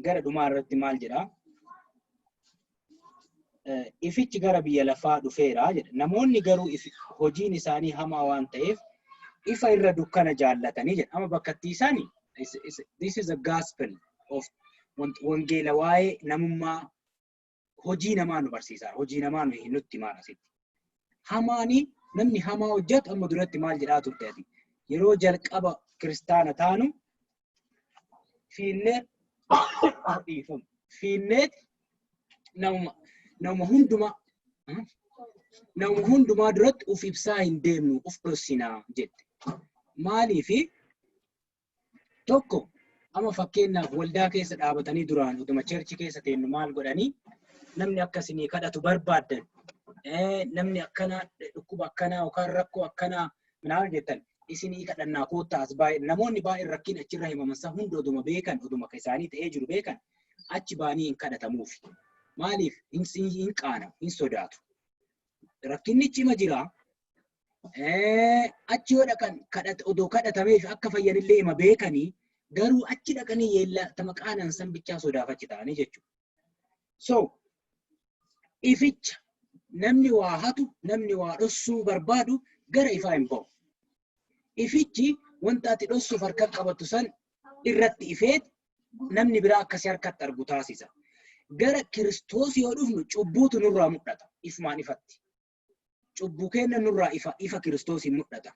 gara dhumaa irratti maal jedhaa? Ifichi gara biyya lafaa dhufeera jedha. Namoonni garuu hojiin isaanii hamaa waan ta'eef ifa irra dukkana jaallatanii jedha. Amma bakka itti isaanii this is a gospel of wangeela waa'ee namummaa hojii namaa nu barsiisa. Hojii namaa nu nutti himaa asitti. Hamaani namni hamaa hojjetu amma duratti maal jedhaa turte ati? Yeroo jalqaba kiristaana taanu fiinnee dhiifamu. Fiinneet nama hundumaa duratti uf ibsaa hin deemnu, uf dhossinaa jette. Maaliifi? Tokko, amma fakkeenyaaf waldaa keessa dhaabatanii duraan utuma church keessa teennu maal godhanii namni akka isinii kadhatu barbaaddan, namni akkanaa dhukkuba akkanaa yookaan rakkoo akkanaa maal jettan isinii kadhannaa koottaa as baay'ee. Namoonni baay'een rakkin achirra himaman san hunda oduma beekan, oduma isaanii ta'ee jiru beekan, achi baanii hin kadhatamuuf. Maaliif? Hin qaanamu, hin sodaatu. Rakkinni cima jira. Achi yoo dhaqan odoo kadhatameef akka fayyanillee hima beekanii, garuu achi dhaqanii yeellaa tama qaanan san bichaa sodaaf achi ta'anii jechuudha. So ificha namni waa hatu, namni waa dhossuu barbaadu gara ifaa hin ba'u. Ifichi wanta ati dhossuuf harka qabattu san irratti ifeet namni biraa akkasii harkatti argu taasisa. Gara Kiristoos yoo dhufnu cubbuutu nurraa mul'ata ifumaan ifatti. Cubbuu keenya nurraa ifa ifa Kiristoosiin mul'ata.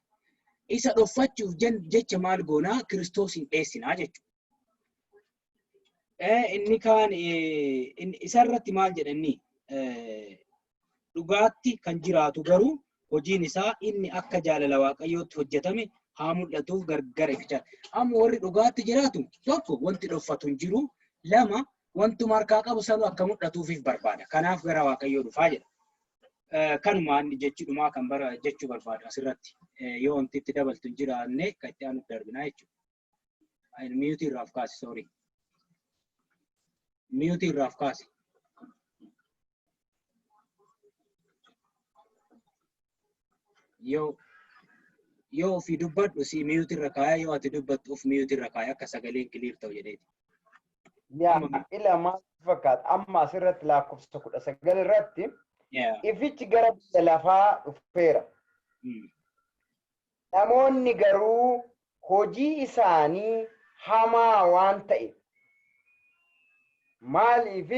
Isa dhoffachuuf jecha maal goonaa? Kiristoosiin dheessinaa jechuudha. Inni kaan isarratti maal jedhanii? Dhugaatti kan jiraatu garuu hojiin isaa inni akka jaalala Waaqayyootti hojjetame haa mul'atuuf gargar ifichaa. Amma warri dhugaatti jiraatu tokko wanti dhoffatu hin jiru. Lama, wantuma harkaa qabu sanuu akka mul'atuufiif barbaada. Kanaaf gara Waaqayyoo dhufaa jedha. Kanuma inni jechi dhumaa kan bara jechuu barbaadu asirratti. Yoo wanti itti dabaltu hin jiraanne kan itti aanutti darbinaa jechuudha. Mute irraa of kaasi, sorry. Mute irraa of kaasi. Yoo ofii dubbadhu si mute irra kaaya, yoo ati dubbattu of mute irra kaaya akka sagaleen clear ta'u jedheeti. Yaa ila maal fakkaata amma asirratti lakkoofsa 19 irratti Ifichi gara biyya lafaa dhufeera. Namoonni garuu hojii isaanii hamaa waan ta'e. Maaliif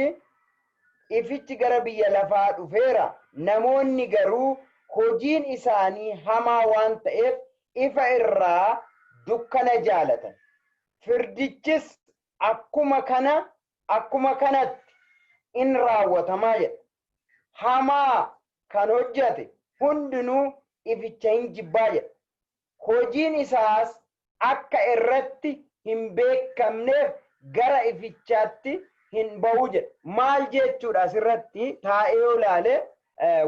ifichi gara biyya lafaa dhufeera? Namoonni garuu hojiin isaanii hamaa waan ta'eef ifa irraa dukkana jaalatan. Firdichis akkuma kanatti in raawwatamaa jedha. Hamaa kan hojjate hundinuu ificha hin jibbaa jedha. Hojiin isaas akka irratti hin beekamneef gara ifichaatti hin bahu jedha. Maal jechuudha asirratti taa'ee yoo ilaale,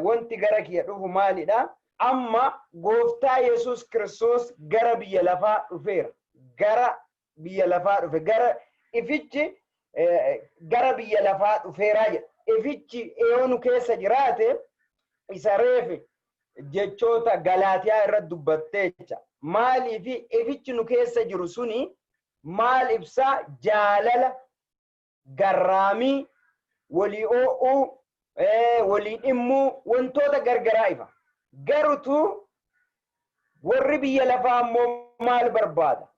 wanti gara kiyya dhufu maalidha? Amma gooftaa Yesuus Kiristoos gara biyya lafaa dhufeera. Gara biyya lafaa dhufe. Gara ifichi gara biyya lafaa dhufeeraa jedha. Ifichi yoo nu keessa jiraate, isa reefe jechoota Galaatiyaa irratti dubbattee jecha. Maaliif ifichi nu keessa jiru suni maal ibsaa? Jaalala, garraamii, walii oo'uu, walii dhimmuu, wantoota gargaraa ifa. Garutu warri biyya lafaa immoo maal barbaada?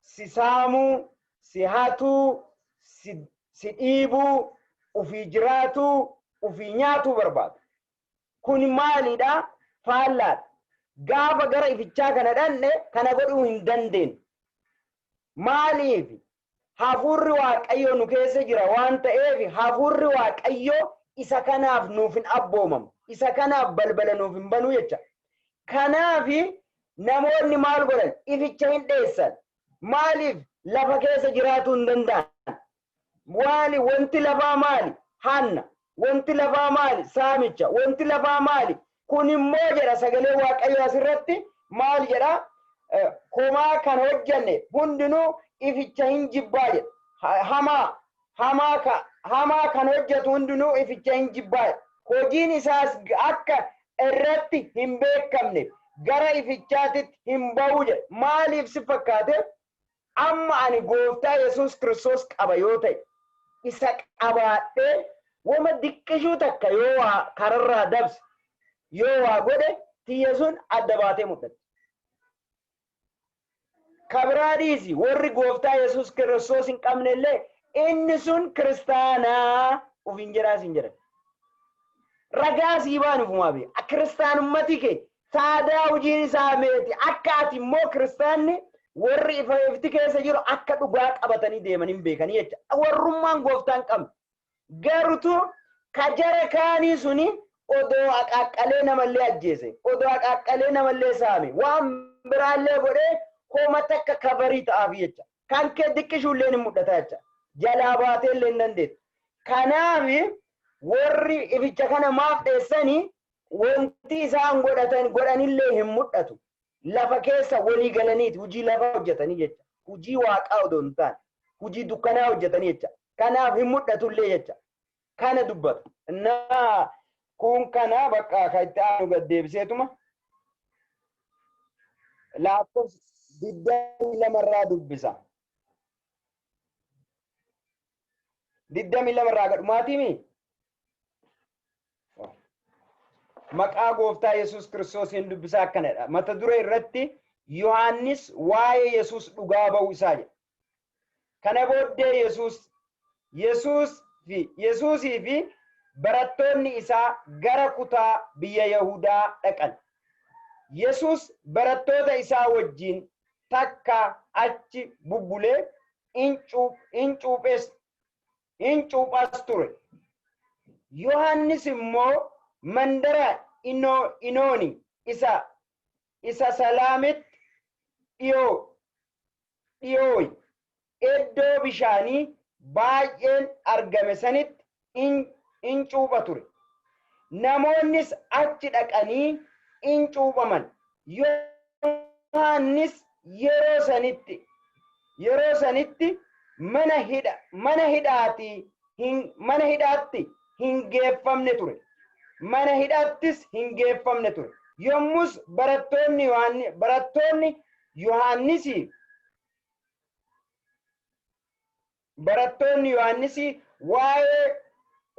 Si saamuu, si hatuu, si dhiibuu, ufii jiraatuu, ufii nyaatuu barbaada. Kun maalidha? Faallaadha. Gaafa gara ifichaa kana dhanne kana godhuu hin dandeenyu. Maaliif? Hafuurri Waaqayyoo nu keessa jira waan ta'eef, hafuurri Waaqayyoo isa kanaaf nuuf hin abboomamu. Isa kanaaf balbala nuuf hin banuu jecha. Kanaaf namoonni maal godhan? Ificha hin dheessan. Maaliif? Lafa keessa jiraatuu hin danda'an. Maali wanti lafaa maali? Hanna. Wanti lafaa maali? Saamicha. Wanti lafaa maali? Kun immoo jedha sagalee Waaqayyoo asirratti maal jedha? Homaa kan hojjanne hundinuu ificha hin jibbaa jedha. Hamaa kan hojjetu hundinuu ificha hin jibbaa jedha. Hojiin isaas akka irratti hin beekamne gara ifichaatitti hin bahu jedha. Maaliif si fakkaate? Amma ani gooftaa Yesuus Kiristoos qaba yoo ta'e, isa qabaadhee wama diqqishuu takka yoo waa kararraa dabse, yoo waa godhe, tiyya sun adda baatee mul'atti. Kabiraa dhiisi, warri gooftaa Yesuus Kiristoos hin qabne illee inni sun kiristaanaa ufiin jedhaa siin jedhan. Ragaa sii baan ufumaa beeka. Kiristaanummati kee saadaa hojiin isaa meeti. Akka ati immoo kiristaanni warri ifa ifti keessa jiru akka dhugaa qabatanii deeman hin beekanii jecha. Warrummaan gooftaa hin qabne. Garutu ka jara kaanii suni odoo aqaaqqalee namallee ajjeese, odoo aqaaqqalee namallee saame, waan biraallee godhee homa takka kabarii ta'aaf jecha. Kan kee diqqishuullee ni mul'ata jecha. Jalaa baatee illee hin dandeettu. Kanaaf warri ificha kana maaf dheessanii? Wanti isaan godhatan godhanillee hin mul'atu. Lafa keessa walii galaniiti hojii lafaa hojjetanii jecha. Hojii waaqaa odoo hin taane hojii dukkanaa hojjetanii jecha. Kanaaf hin mul'atullee jecha. Kana dubbata. Innaa kun kana bakka kan itti aanu gad deebiseetuma. Lakkoofsa 22rraa dubbisa. 22rraa gadhumaatiimi. Maqaa gooftaa Yesuus Kiristoosiin dubbisaa akkanadha. Mata duree irratti Yohaannis waa'ee Yesuus dhugaa ba'uu isaa jedha. Kana booddee Yesuusii fi barattoonni isaa gara kutaa biyya Yahudaa dhaqan. Yesuus barattoota isaa wajjin takka achi bubbulee in cuuphas ture. Yohaannis immoo mandara Inooni isa Salaamitti dhiyooyi iddoo bishaanii baay'een argame sanitti in cuupha ture. Namoonnis achi dhaqanii in cuuphaman. Yohaannis yeroo sanitti mana hidhaatti hin geeffamne ture. Mana hidhaattis hin geeffamne ture. Yommus barattoonni Yohaannisii waa'ee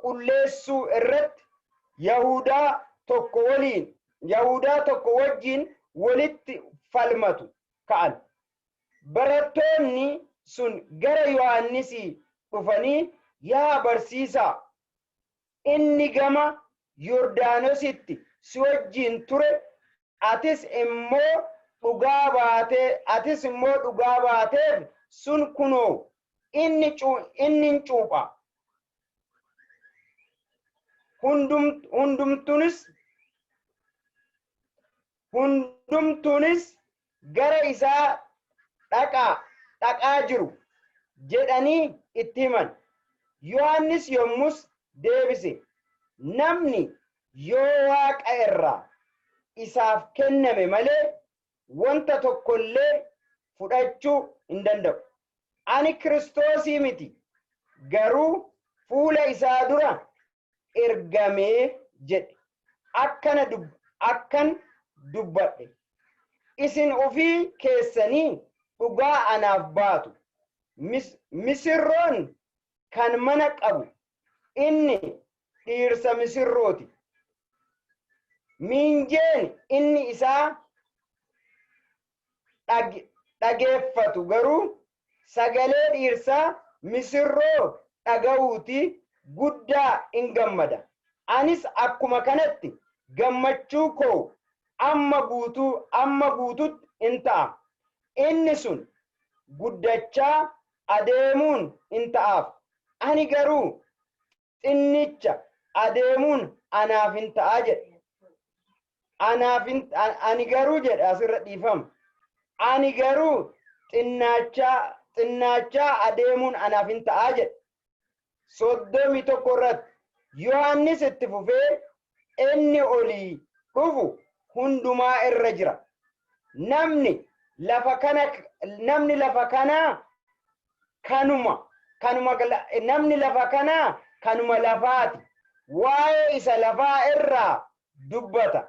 qulleessuu irratti Yahudaa tokko waliin Yahudaa tokko wajjin walitti falmatu ka'an. Barattoonni sun gara Yohannisii dhufanii, "Yaa barsiisaa, inni gama Yordaanositti si wajjin ture, atis immoo dhugaa baateef sun kunoo inni hin cuupha. Hundumtuunis gara isaa dhaqaa jiru" jedhanii itti himan. Yohannis yommus deebise, "Namni yoo Waaqa irraa isaaf kenname malee wanta tokkollee fudhachuu hin danda'u. Ani Kiristoosii miti, garuu fuula isaa dura ergamee jedhe. Akkan dubbadhe. Isin ofii keessanii dhugaa anaaf baatu. Misirroon kan mana qabu inni dhiirsa misirrooti. Miinjeen inni isaa dhageeffatu garuu sagalee dhiirsaa misirroo dhaga'uuti guddaa in gammada. Anis akkuma kanatti gammachuu koo amma guututti in ta'a. Inni sun guddachaa adeemuun in ta'aaf. Ani garuu xinnicha adeemuun anaaf hin ta'a" jedhe. Anaaf hin ani garuu jedhe, asirra dhiifama. "Ani garuu xinnaachaa adeemuun anaaf hin ta'a" jedhe. 31 irratti Yohaannis itti fufee, "Inni olii dhufu hundumaa irra jira. Namni lafa kanaa kanuma lafaati. Waa'ee isa lafaa irraa dubbata.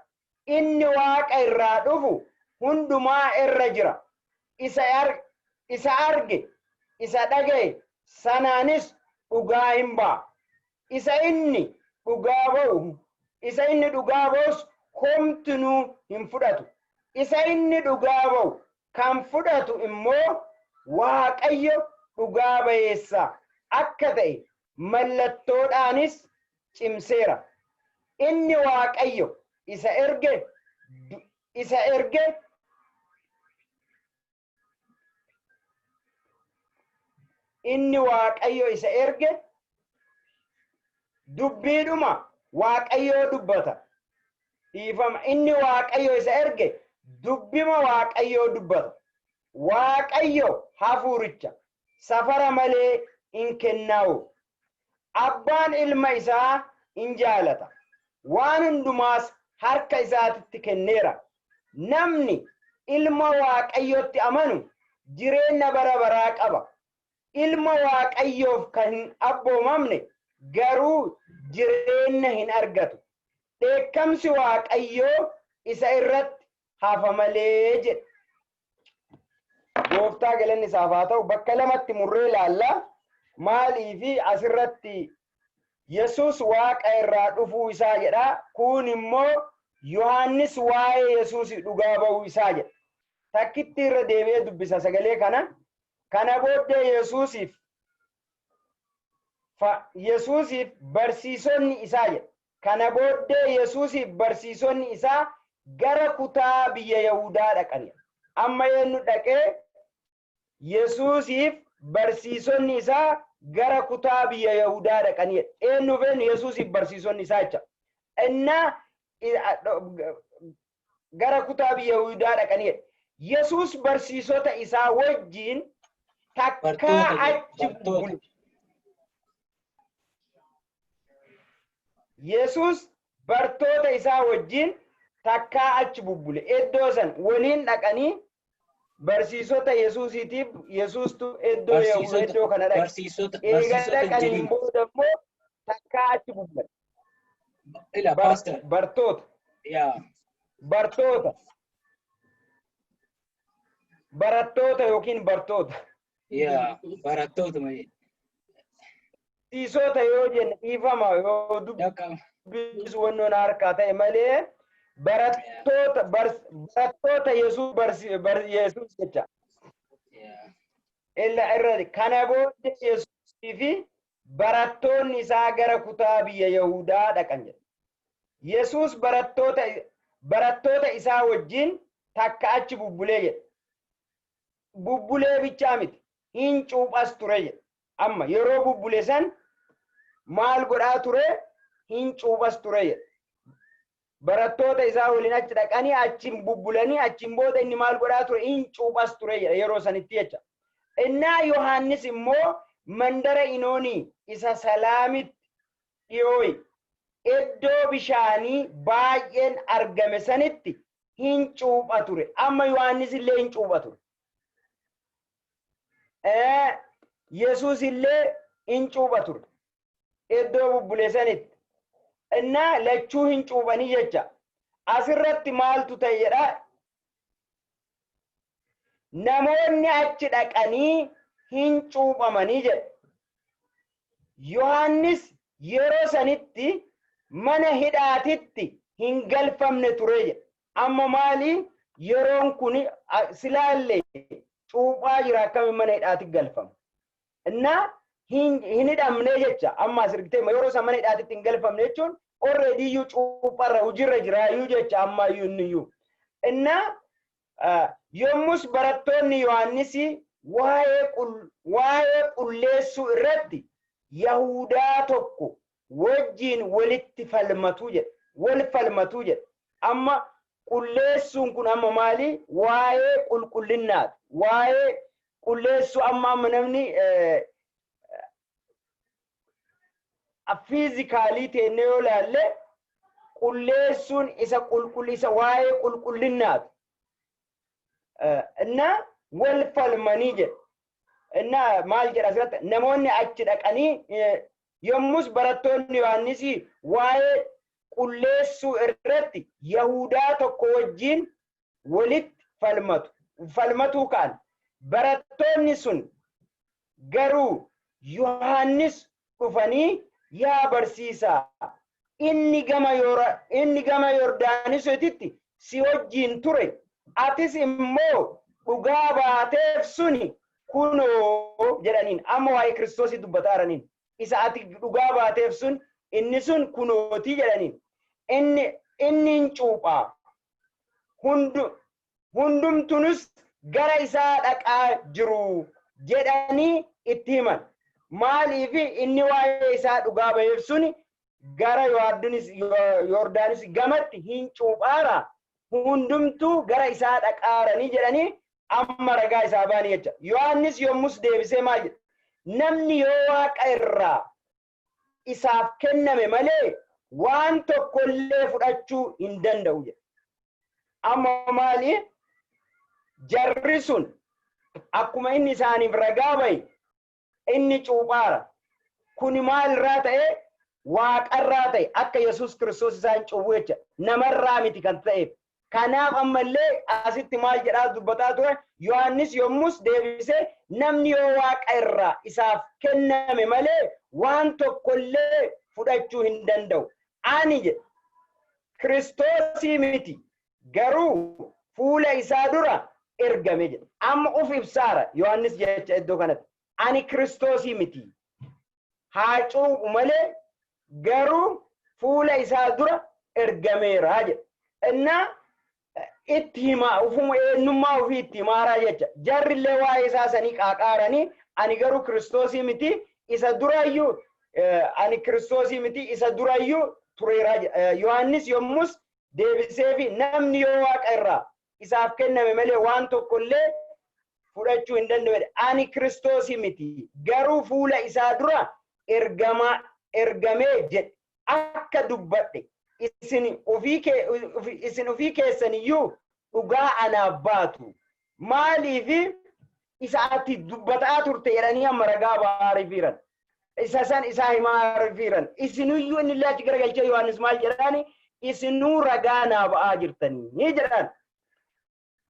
Inni Waaqa irraa dhufu hundumaa irra jira. Isa arge, isa dhaga'e sanaanis dhugaa hin ba'a. Isa inni dhugaa ba'us homtinuu hin fudhatu. Isa inni dhugaa ba'u kan fudhatu immoo Waaqayyo dhugaa ba'eessa akka ta'e mallattoodhaanis cimseera. Inni Waaqayyo isa erge inni Waaqayyo isa erge dubbiidhuma Waaqayyoo dubbata. Dhiifama, inni Waaqayyo isa erge dubbima Waaqayyoo dubbata. Waaqayyo hafuuricha safara malee hin kennaa'u. Abbaan ilma isaa in jaalata. Waan hundumaas harka isaatitti kenneera. Namni ilma Waaqayyotti amanu jireenya bara baraa qaba. Ilma Waaqayyoof kan hin abboomamne garuu jireenya hin argatu. Dheekkamsi Waaqayyoo isa irratti hafa malee" jedhe. Gooftaa galanni isaaf haa ta'u. Bakka lamatti murree ilaalla. Maalii fi asirratti Yesus Waaqa irraa dhufuu isaa jedha. Kun immoo Yohaannis waa'ee Yesuus dhugaa ba'uu isaa jedha. Takkitti irra deebi'ee dubbisa sagalee kana. Kana booddee Yesuusiif barsiisonni isaa jedha. Kana booddee Yesuusiif barsiisonni isaa gara kutaa biyya Yahudaa dhaqan. Amma eenyu dhaqee? Yesuusiif barsiisonni isaa gara kutaa biyya Yahudaa dhaqanii. Eenyuuf eenyu? Yesuusiif barsiisonni isaa jecha. Innaa gara kutaa biyya Yahudaa dhaqanii. Yesuus barsiisota isaa wajjin takkaa achi bubbule. Yesuus bartoota isaa wajjin takkaa achi bubbule. Iddoo san waliin dhaqanii barsiisota Yesuusiitiif Yesuustu iddoo kana dhaqe. Eega Barsiisota dhaqaniin jedhin. booda immoo takkaa achi bubbulan. Ila pastor. Bartoota. Yaa. Bartoota. Barattoota yookiin bartoota. Yaa, barattoota malee. Barsiisota yoo jenne, dhiifama yoo Dhaqama. Dubbisu wannoon harkaa ta'e malee barattoota Yesuus Yesuus jecha. Illa irra kana booddee Yesuusii fi barattoonni isaa gara kutaa biyya Yahudaa dhaqan jedha. Yesuus barattoota isaa wajjin takka achi bubbulee jedha. Bubbulee bichaa miti, hin cuuphas ture jedha. Amma yeroo bubbule san maal godhaa ture? Hin cuuphas ture jedha. Barattoota isaa waliin achi dhaqanii, achiin bubbulanii, achiin booda inni maal godhaa ture? Hin cuuphas ture jedha yeroo sanitti jecha. Innaa Yohaannis immoo mandara Inoonii isa Salaamitti dhiyooyi iddoo bishaanii baay'een argame sanitti hin cuupha ture. Amma Yohaannis illee hin cuupha ture. Yesuus illee hin cuupha ture. Iddoo bubbule sanitti. Innaa lachuu hin cuuphanii jecha. Asirratti maaltu ta'e jedha. Namoonni achi dhaqanii hin cuuphamanii jedha. Yohaannis yeroo sanitti mana hidhaatitti hin galfamne ture jedha. Amma maali, yeroon kun silaallee cuuphaa jira, akkamiin mana hidhaatti galfama? Innaa hin hidhamne jecha. Amma as argitee, yeroo san mana hidhaatitti hin galfamne jechuun already iyyuu cuupharra hojiirra jiraayyuu jecha ammayyuu inniyyuu. Innaa yommus barattoonni Yohaannis waa'ee qulleessuu irratti Yahudaa tokko wajjin walitti falmatu jedha. Wal falmatu jedha. Amma qulleessuun kun amma maali? Waa'ee qulqullinnaati. Waa'ee qulleessuu amma namni physically teennee yoo ilaalle, qulleessuun isa qulqulli isa waa'ee qulqullinnaati. Innaa wal falmanii jedha. Innaa maal jedha asirratti? Namoonni achi dhaqanii, yommus barattoonni Yohaannis waa'ee qulleessuu irratti Yahudaa tokko wajjin walitti falmatu. Falmatuu ka'an. Barattoonni sun garuu Yohaannis dhufanii, "Yaa barsiisaa, inni gama Yordaanisitti si wajjin ture, atis immoo dhugaa baateef suni kunoo" jedhaniin. Amma waa'ee Kiristoosii dubbataa jiraniin. Isa ati dhugaa baateef sun, inni sun kunootii jedhaniin. Inni hin cuuphaa. Hundumtunus gara isaa dhaqaa jiru jedhanii itti himan. Maaliif? Inni waa'ee isaa dhugaa ba'eef suni gara Yordaanis gamatti hin cuuphaara. Hundumtuu gara isaa dhaqaaranii jedhanii amma ragaa isaa ba'anii jecha. Yohaannis yommus deebisee maal jedha? "Namni yoo Waaqa irraa isaaf kenname malee waan tokkollee fudhachuu hin danda'u" jedha. Amma maali? Jarri sun akkuma inni isaaniif ragaa bahe, inni cuuphaara. Kuni maalirraa ta'e? Waaqarraa ta'e, akka Yesuus Kiristoos isaan cuuphu jecha. Namarraa miti kan ta'eef. Kanaaf ammallee asitti maal jedhaa dubbataa ture? Yohaannis yommus deebisee, "Namni yoo Waaqa irraa isaaf kenname malee waan tokkollee fudhachuu hin danda'u. Ani," jedhe, "Kiristoosii miti, garuu fuula isaa dura ergame" jedhe. Amma uf ibsaara Yohaannis jecha iddoo kanatti. Ani Kiristoosii miti. Haa cuuphu malee, garuu fuula isaa dura ergameera jedhe. Innaa itti himaa, ufuma eenyummaa ofii itti himaaraa jecha. Jarrillee waa'ee isaa sanii qaaqaaranii, ani garuu Kiristoosii miti, isa durayyuu ani Kiristoosii miti, isa durayyuu tureeraa jedha. Yohaannis yommus deebisee fi, "Namni yoo Waaqa irraa isaaf kenname malee waan tokkollee fudhachuu hin danda'u." Ani Kiristoosii miti, garuu fuula isaa dura ergamaa ergamee jedhe. Akka dubbadhe isin ofii keessaniyyuu dhugaa anaaf baatu. Maaliif? Isa ati dubbataa turte jedhanii amma ragaa ba'aa fiiran. Isa san isaa himaa fiiran. Isinuyyuu, inni illee achi garagalchee Yohaannis maal jedhaani? "Isinuu ragaa naa ba'aa jirtanii" jedhaan.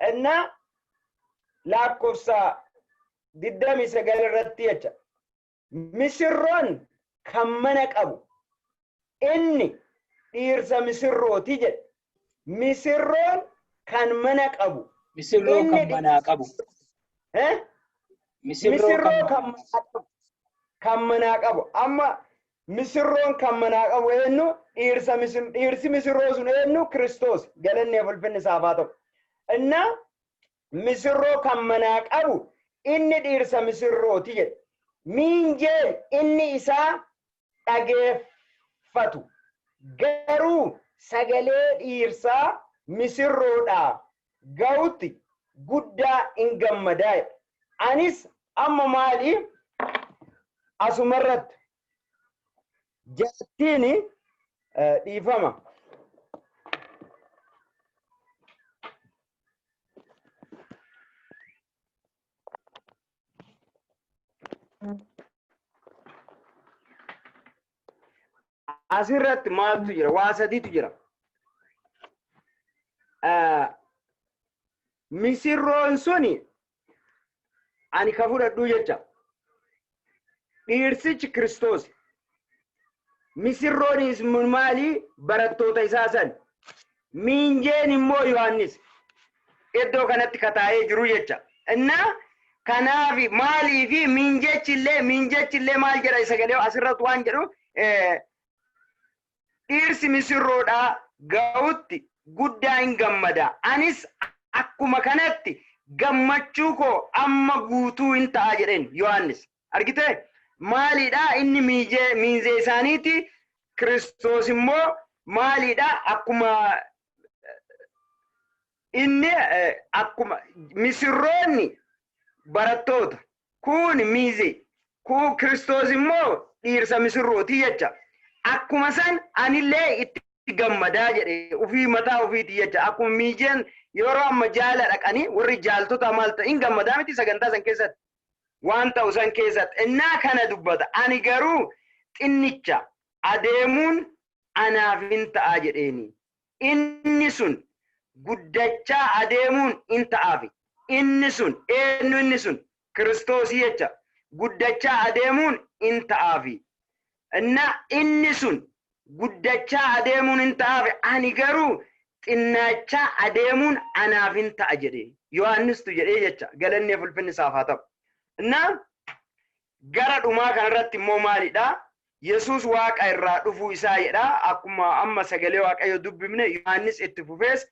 Innaa lakkoofsa 29 irratti jecha. Misirroon kan mana qabu inni Dhiirsa misirrooti jedhe. Misirroon kan mana qabu. Misirroo kan manaa qabu. Misirroo kan manaa qabu. Kan manaa qabu. Amma misirroon kan manaa qabu eenyu? Dhiirsa dhiirsi misirroo sun eenyu? Kiristoos. Galanni ulfinni isaaf haa ta'u. Inna misirroo kan manaa qabu inni dhiirsa misirrooti jedhe. Miinjeen inni isaa dhageeffatu. Garuu sagalee dhiirsaa misirroodhaa ga'utti guddaa hin gammadaa. Anis amma maali asumarratti jaartiin dhiifama. Asirratti maaltu jira? Waa sadiitu jira. Misirroon suni ani ka fudhadhuu jecha. Dhiirsichi Kiristoos. Misirroonis maali? Barattoota isaa san. Miinjeen immoo Yohaannis. Iddoo kanatti kataa'ee jiru jecha. Innaa kanaaf maalii fi miinjechi illee maal jedha sagalee asirratti waan jedhu, dhiirsi misirroodhaa ga'utti guddaa hin gammada. Anis akkuma kanatti gammachuu koo amma guutuu hin ta'a jedheen Yohaannis. Argitee? Maaliidha inni miinzee isaaniiti. Kiristoos immoo maaliidha? Akkuma inni akkuma misirroonni barattoota, kun miizee, kun Kiristoos immoo dhiirsa misirrooti jecha. Akkuma san anillee itti gammadaa jedhe ufii mataa ofiiti jecha. Akkuma miijeen yeroo amma jaala dhaqanii warri jaaltota maal ta'e hin gammadaa miti sagantaa san keessatti, waan ta'u san keessatti. Innaa kana dubbata, ani garuu xinnicha adeemuun anaaf hin ta'a jedheeni. Inni sun guddachaa adeemuun hin ta'aafi. Inni sun eenyu? Inni sun Kiristoosii jecha. Guddachaa adeemuun hin ta'aafi. Inna inni sun guddachaa adeemuun hin ta'aafi, ani garuu xinnaachaa adeemuun anaaf hin ta'a jedhee Yohaannistu jedhee jecha. Galanni ulfinni isaaf haa ta'u. Inna gara dhumaa kanarratti immoo maalidha? Yesuus Waaqa irraa dhufuu isaa jedha. Akkuma amma sagalee Waaqayyo dubbifne, Yohaannis itti fufees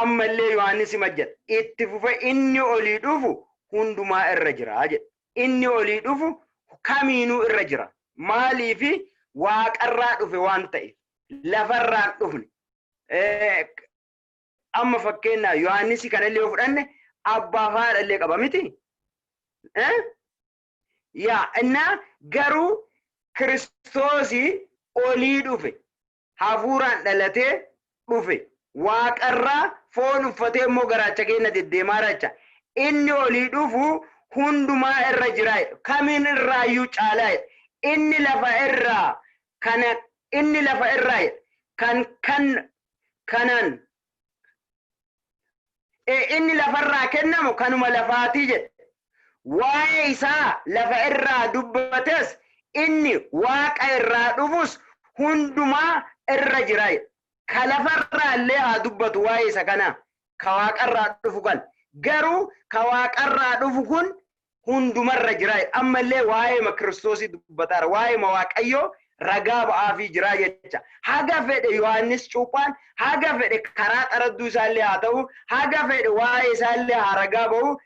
ammallee Yohaannis hima jedha. Itti fufe, inni olii dhufu hundumaa irra jira jedha. Inni olii dhufu kamiinuu irra jira. Maaliifi? Waaqarraa dhufe waan ta'eef. Lafarraan dhufne. Amma fakkeenyaaf Yohaannis kanallee yoo fudhanne, abbaa fi haadha illee qaba miti? Yaa innaa garuu Kiristoosii olii dhufe, hafuuraan dhalatee dhufe, waaqarraa foon uffatee immoo garaacha keenya deddeemaa racha. Inni olii dhufu hundumaa irra jira, kamiin irraayyuu caalaa. Inni lafa irraa kana, inni lafa irraa kan kan kanaan inni lafarraa kennamu kanuma lafaatii jedhe. Waa'ee isaa lafa irraa dubbates, inni Waaqa irraa dhufus hundumaa irra jira. Ka lafarraa illee haa dubbatu waa'ee isa kanaa, ka Waaqarraa dhufu kan. Garuu ka Waaqarraa dhufu kun hundumarra jira. Ammallee waa'ee Kiristoosii dubbataara. Waa'ee Waaqayyoo ragaa ba'aafii jira jecha. Haga fedhe Yohaannis cuuphaan, haga fedhe karaa xaradduu isaallee haa ta'u, haga fedhe waa'ee isaallee haa ragaa ba'u,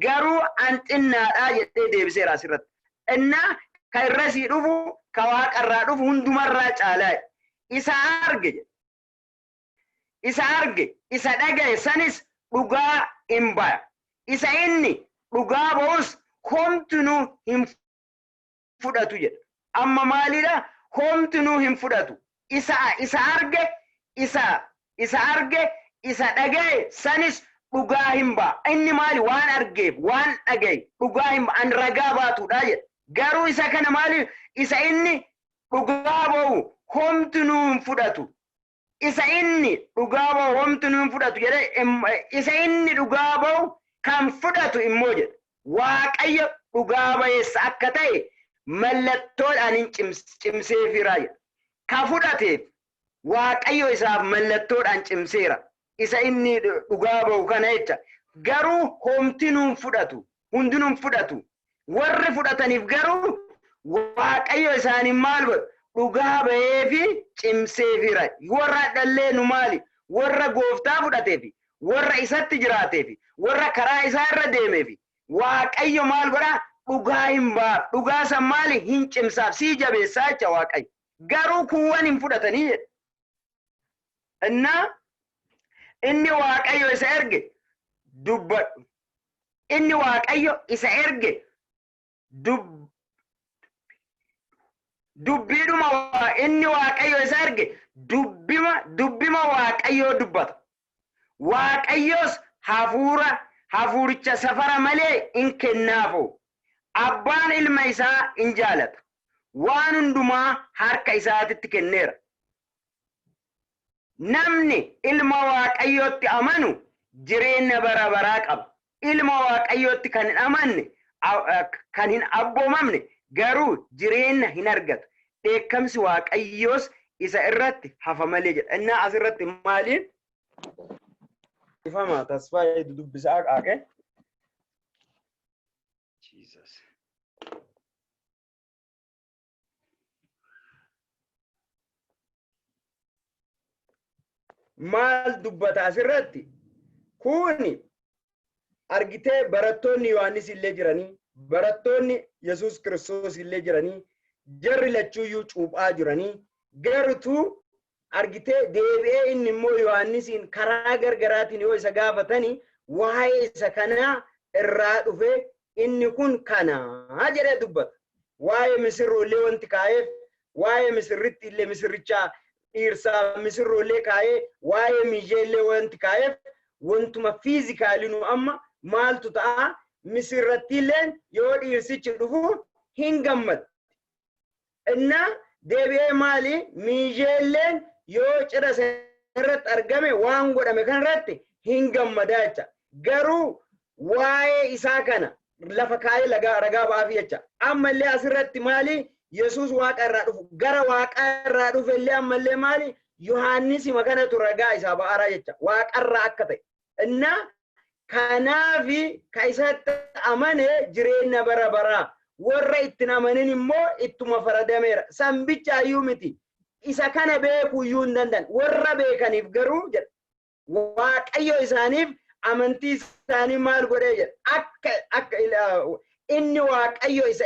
garuu an xinnaadhaa jedhee deebiseera asirratti. Innaa ka irrasii dhufu, ka Waaqarraa dhufu hundumarraa caalaa. Isa arge jedhe. Isa arge, isa dhagaye sanis dhugaa hin baya. Isa inni dhugaa ba'us homtinuu hin fudhatu jedha. Amma maalidha? Homtinuu hin fudhatu. Isa arge, isa arge, isa dhagaye sanis dhugaa hin ba'a. Inni maali? Waan argeef, waan dhagaye dhugaa hin ba'a. An ragaa baatudha jedha. Garuu isa kana maali? Isa inni dhugaa ba'u homtinuu hin fudhatu. Isa inni dhugaa ba'u homtinuu hin fudhatu jedhee, isa inni dhugaa ba'u kan fudhatu immoo jedha. Waaqayyo dhugaa ba'eessa akka ta'e mallattoodhaan hin cimseefiiraa jedha. Ka fudhateef Waaqayyo isaaf mallattoodhaan cimseera. Isa inni dhugaa ba'u kana jecha. Garuu homtinuu hin fudhatu. Hundinuu hin fudhatu. Warri fudhataniif garuu Waaqayyo isaaniin maal godha? Dhugaa ba'eefi cimseefiira. Warra dhallee nu maali? Warra gooftaa fudhateefi, warra isatti jiraateefi, warra karaa isaa irra deemeefi Waaqayyo maal godha? Dhugaa hin baaf. Dhugaa san maali? Hin cimsaaf. Sii jabeessaa jecha Waaqayyo. Garuu kuuwwan hin fudhatanii jedha. Innaa inni Waaqayyo isa erge dubbadhu. Inni Waaqayyo isa erge dubbiidhuma inni Waaqayyo isa erge dubbima Waaqayyoo dubbata. Waaqayyos hafuura hafuuricha safara malee in kennaafu. Abbaan ilma isaa in jaalata. Waan hundumaa harka isaatitti kenneera. Namni ilma Waaqayyootti amanu jireenya bara baraa qaba. Ilma Waaqayyootti kan hin amanne, kan hin abboomamne garuu jireenya hin argatu. Dheekkamsi Waaqayyoos isa irratti hafa malee jedha. Innaa asirratti maali? Ifama tasfaayee dubbisaa qaaqe. Jesus. Maal dubbata asirratti? Kuni argitee barattoonni Yohaannis illee jiranii, barattoonni Yesuus Kiristoos illee jiranii, jarri lachuuyyuu cuuphaa jiranii, garutuu argitee deebi'ee inni immoo Yohaannisiin karaa gargaraatiin yoo isa gaafatanii waa'ee isa kanaa irraa dhufee inni kun kana jedhee dubbata. Waa'ee misirroo illee wanti kaa'eef, waa'ee misirritti illee misirrichaa dhiirsaa misirroo illee kaa'ee, waa'ee miijee illee wanti kaa'eef wantuma physically nu amma maaltu ta'a, misirratti illee yoo dhiirsichi dhufu hin gammaddi. Innaa deebi'ee maali miijee illeen yoo cidha irratti argame waan godhame kanarratti hin gammadaa jecha. Garuu waa'ee isaa kana lafa kaa'ee lagaa ragaa ba'aafi jecha. Ammallee asirratti maali Yesuus waaqa irraa dhufu gara waaqaa irraa dhufe illee ammallee maali Yohaannisima kanatu ragaa isaa ba'aaraa jecha waaqarraa akka ta'e. Innaa kanaafi ka isatti amane jireenya bara baraa, warra ittiin amanin immoo ittuma faradameera. Sanbicha iyyuu miti. Isa kana beekuu iyyuu hin danda'an. Warra beekaniif garuu jedha. Waaqayyo isaaniif amantii isaanii maal godhee jedha. Akka inni Waaqayyo isa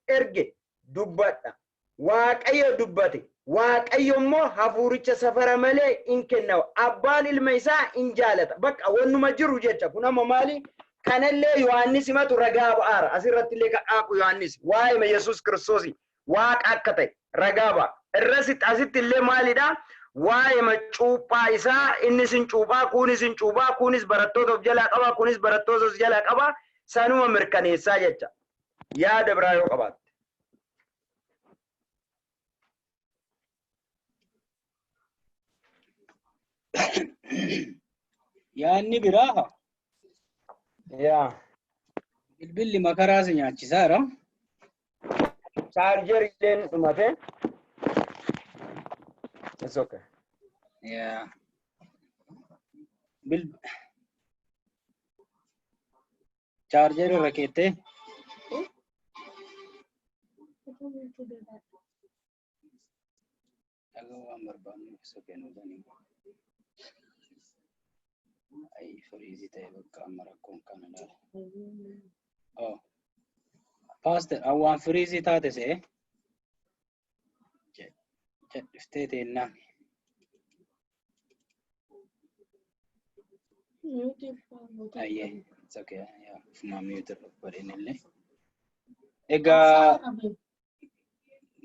erge dubbadha. Waaqayyo dubbate. Waaqayyo immoo hafuuricha safara malee in kenna. Abbaan ilma isaa in jaalata. Bakka wannuma jiru jecha kun amma maali? Kanallee Yohaannis himatu ragaa ba'aara. Asirratti illee kan dhaaqu Yohaannis waa'ee Yesuus Kiristoos waaqa akka ta'e ragaa ba'a. Irrasitti asitti illee maalidha? Waa'ee cuuphaa isaa innis hin cuuphaa, kunis hin cuuphaa, kunis barattoota of jalaa qaba, kunis barattoota of jalaa qaba. Sanuma mirkaneessaa jecha. Yaada biraa yoo qabaatte. Yaadni biraa Yaa. Bilbilli makaraa si nyaachisaa jira. Charger illeen dhumate. It's okay. Yaa. Charger irra keettee. Dhagaa waan barbaannu isa kennuu banii. Ay, freeze ta'e bakka amma rakkoon kana laala. Oh. Pastor, waan freeze taate se'e. Jedhiftee teennaan. Ayyee, it's okay. Yaa, ofumaa mute irra godheen illee. Egaa,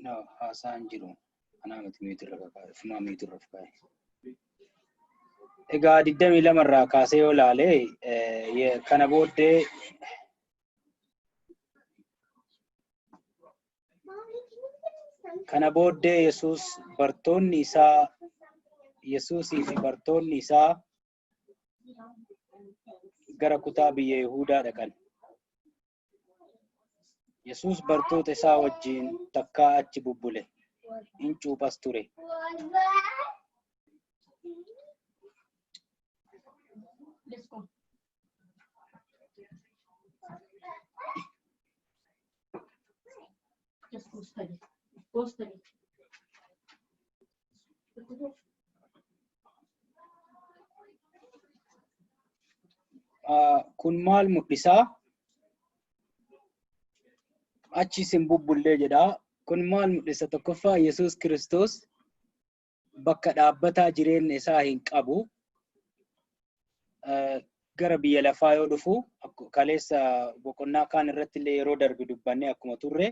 no, haasaan jiru. Anaa miti mute irra kakaa'e. Ofumaa mute irra of kaa'e. Egaa 22 irraa kaasee yoo ilaale kana booddee Yesuusii fi bartoonni isaa gara kutaa biyya Yihuudaa dhaqan. Yesuus bartoota isaa wajjin takkaa achi bubbule. In cuuphas ture. Goostanii. Kun maal mul'isaa? Achi isin bubbullee jedha. Kun maal mul'isa? Tokkoffaa, Yesuus Kiristoos bakka dhaabbataa jireenya isaa hin qabu. Gara biyya lafaa yoo dhufu, kaleessa boqonnaa kaan irratti illee yeroo darbe dubbannee akkuma turre,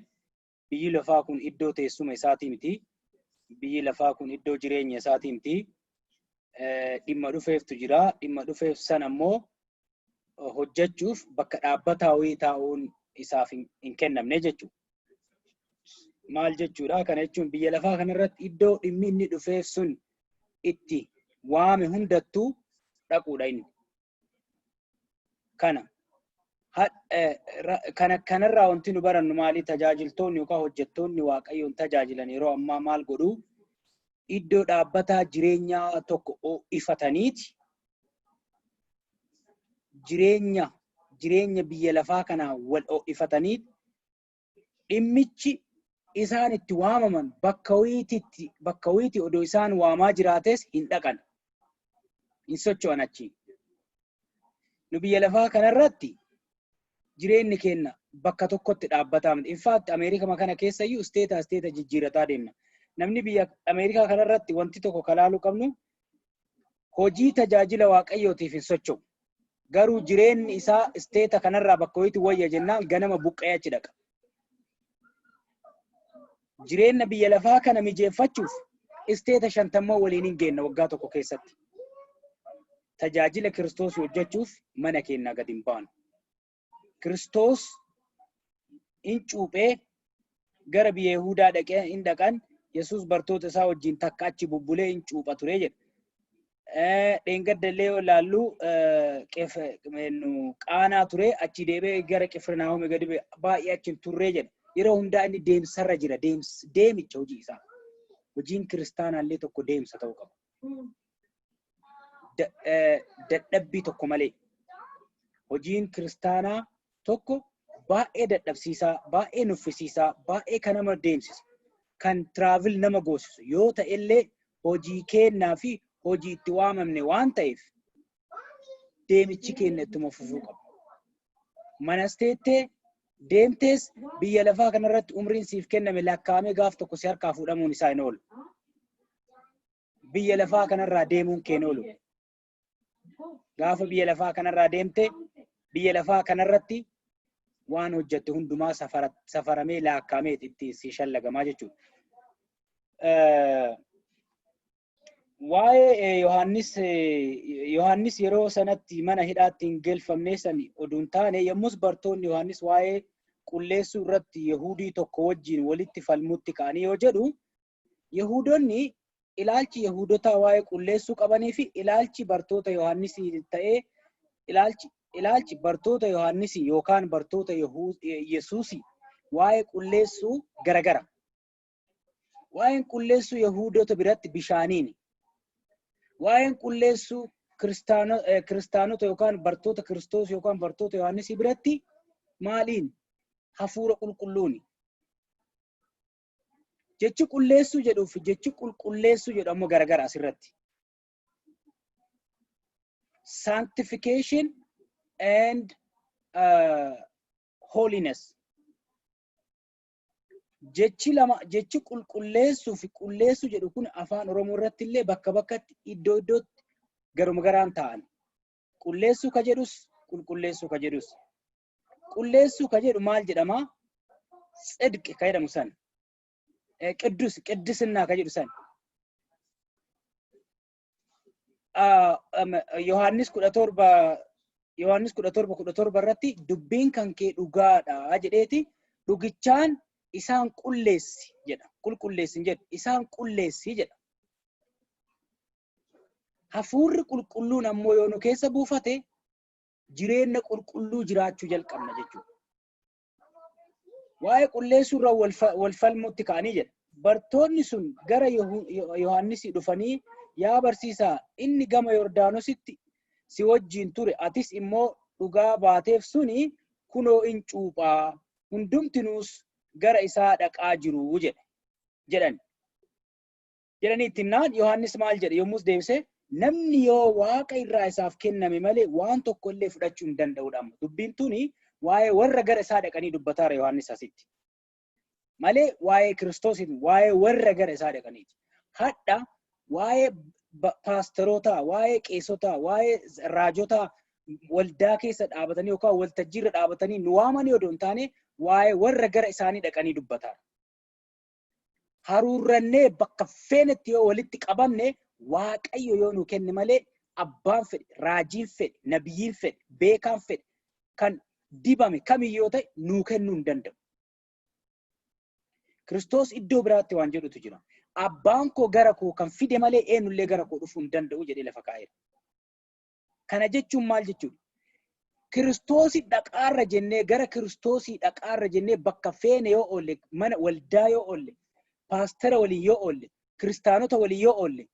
biyyi lafaa kun iddoo teessuma isaatii miti. Biyyi lafaa kun iddoo jireenya isaatii miti. Dhimma dhufeeftu jira. Dhimma dhufeef sana immoo hojjechuuf bakka dhaabbataa wayii taa'uun isaaf hin kennamne jechuudha. Maal jechuudha? Kana jechuun biyya lafaa kanarratti iddoo dhimmi inni dhufeef sun itti waame hundattuu dhaquudha inni. Kana kana kanarraa wanti nu barannu maali? Tajaajiltoonni yookaan hojjettoonni Waaqayyoon tajaajilan yeroo ammaa maal godhuu? Iddoo dhaabbataa jireenyaa tokko ifataniiti jireenya biyya lafaa kanaa wal ho'ifatanii dhimmichi isaan itti waamaman bakka wayiitti odoo isaan waamaa jiraates hin dhaqan. Hin socho'an achi. Nu biyya lafaa kanarratti jireenyi keenya bakka tokkotti dhaabbataa miti. In fact, Ameerikaa kana keessa iyyuu state state jijjiirataa deemna. Namni biyya Ameerikaa kanarratti wanti tokko kalaaluu qabnu, hojii tajaajila Waaqayyootiif hin socho'u. Garuu jireenyi isaa state kanarraa bakka wayiitti wayya jennaan ganama buqqa'ee achi dhaqa. Jireenya biyya lafaa kana mijeeffachuuf state 50 waliin hin geenna waggaa tokko keessatti. Tajaajila Kiristoos hojjechuuf mana keenyaa gadi hin baanu. Kiristoos in cuuphee gara biyya Yihudaa dhaqee hin dhaqan. Yesuus bartoota isaa wajjin takka achi bubbulee hin cuupha ture jedha. Dheengadda illee yoo ilaallu, Qaanaa ture, achi deebi'ee gara Qifirnaahom gadi baay'ee achi hin turree jedha. Yeroo hundaa inni deemsarra jira. Deemicha hojii isaa. Hojiin kiristaanaallee tokko deemsa ta'uu qaba. Dadhabbii tokko malee. Hojiin kiristaanaa tokko baay'ee dadhabsiisaa, baay'ee nuffisiisaa, baay'ee kan nama deemsisu, kan travel nama goosisu yoo ta'ellee, hojii kennaa fi hojii itti waamamne waan ta'eef deemichi keenya ittuma fufuu qaba. Manas teettee deemtees, biyya lafaa kanarratti umriin siif kenname lakkaa'amee gaaf tokko si harkaa fuudhamuun isaa hin oolu. Biyya lafaa kanarraa deemuun kee hin oolu. Gaafa biyya lafaa kanarraa deemte, biyya lafaa kanarratti waan hojjette hundumaa safaramee lakkaa'amee itti si shallagamaa jechuudha. Waa'ee Yohaannis yeroo sanatti mana hidhaatti hin galfamne san oduun taane, yommus bartoonni Yohaannis waa'ee qulleessuu irratti Yahudii tokko wajjin walitti falmutti ka'anii yoo jedhu, Yahudonni ilaalchi Yahudotaa waa'ee qulleessuu qabanii fi ilaalchi bartoota Yohaannis ta'ee ilaalchi bartoota Yohaannis yookaan bartoota Yesuus waa'ee qulleessuu garagara. Waa'een qulleessuu Yahudota biratti bishaaniini. Waa'een qulleessuu kiristaanota yookaan bartoota Kiristoos yookaan bartoota Yohaannis biratti maaliin? Hafuura qulqulluuni. Jechi qulleessuu jedhuu fi jechi qulqulleessuu jedhu ammoo garagara asirratti. Sanctification and holiness. Jechi lama, jechi qulqulleessuu fi qulleessuu jedhu kun, afaan Oromoo irratti illee bakka bakkatti, iddoo iddootti garuma garaan ta'an. Qulleessuu ka jedhus, qulqulleessuu ka jedhus. Qulleessuu ka jedhu maal jedhama? ጽድቅ ka jedhamu san. ቅዱስ ቅድስና ka jedhu san. Yohaannis 17, Yohaannis 17:17 irratti "Dubbiin kan kee dhugaadha" jedheeti, "Dhugichaan isaan qulleessi" jedha. Qulqulleessi hin jedhu, isaan qulleessi jedha. Hafuurri qulqulluun ammoo yoo nu keessa buufate, jireenya qulqulluu jiraachuu jalqabna jechuudha. Waa'ee qulleessuu irra wal falmutti ka'anii jedha. Bartoonni sun gara Yohaannisii dhufanii, "Yaa barsiisaa, inni gama Yordaanositti si wajjin ture, atis immoo dhugaa baateef suni kunoo in cuuphaa, hundumtinuus gara isaa dhaqaa jiru jedhe jedhan. Jedhanii itti himnaan Yohaannis maal jedhe yommus deebisee, namni yoo Waaqa irraa isaaf kenname malee waan tokko illee fudhachuu hin danda'udha. Dubbiin tuni waa'ee warra gara isaa dhaqanii dubbataara Yohaannis asitti. Malee waa'ee Kiristoosiin, waa'ee warra gara isaa dhaqaniiti. Hadha waa'ee paasterootaa, waa'ee qeesotaa, waa'ee raajotaa waldaa keessa dhaabatanii yookaan waltajjiirra dhaabatanii nu waamanii odoo hin taane, waa'ee warra gara isaanii dhaqanii dubbataara. Haruurrannee bakka feenetti yoo walitti qabamne, Waaqayyo yoo nu kenne malee, abbaan fedhe, raajiin fedhe, nabiyyiin fedhe, beekaan fedhe, kan dibame kamiyyoo ta'e nuu kennuu hin danda'u. Kiristoos iddoo biraatti waan jedhutu jira. "Abbaan koo gara koo kan fide malee eenyullee gara koo dhufuu hin danda'u" jedhee lafa kaa'eera. Kana jechuun maal jechuudha? Kiristoosii dhaqaarra jennee, gara Kiristoosii dhaqaarra jennee bakka feene yoo oolle, mana waldaa yoo oolle, paastera waliin yoo oolle, kiristaanota waliin yoo oolle,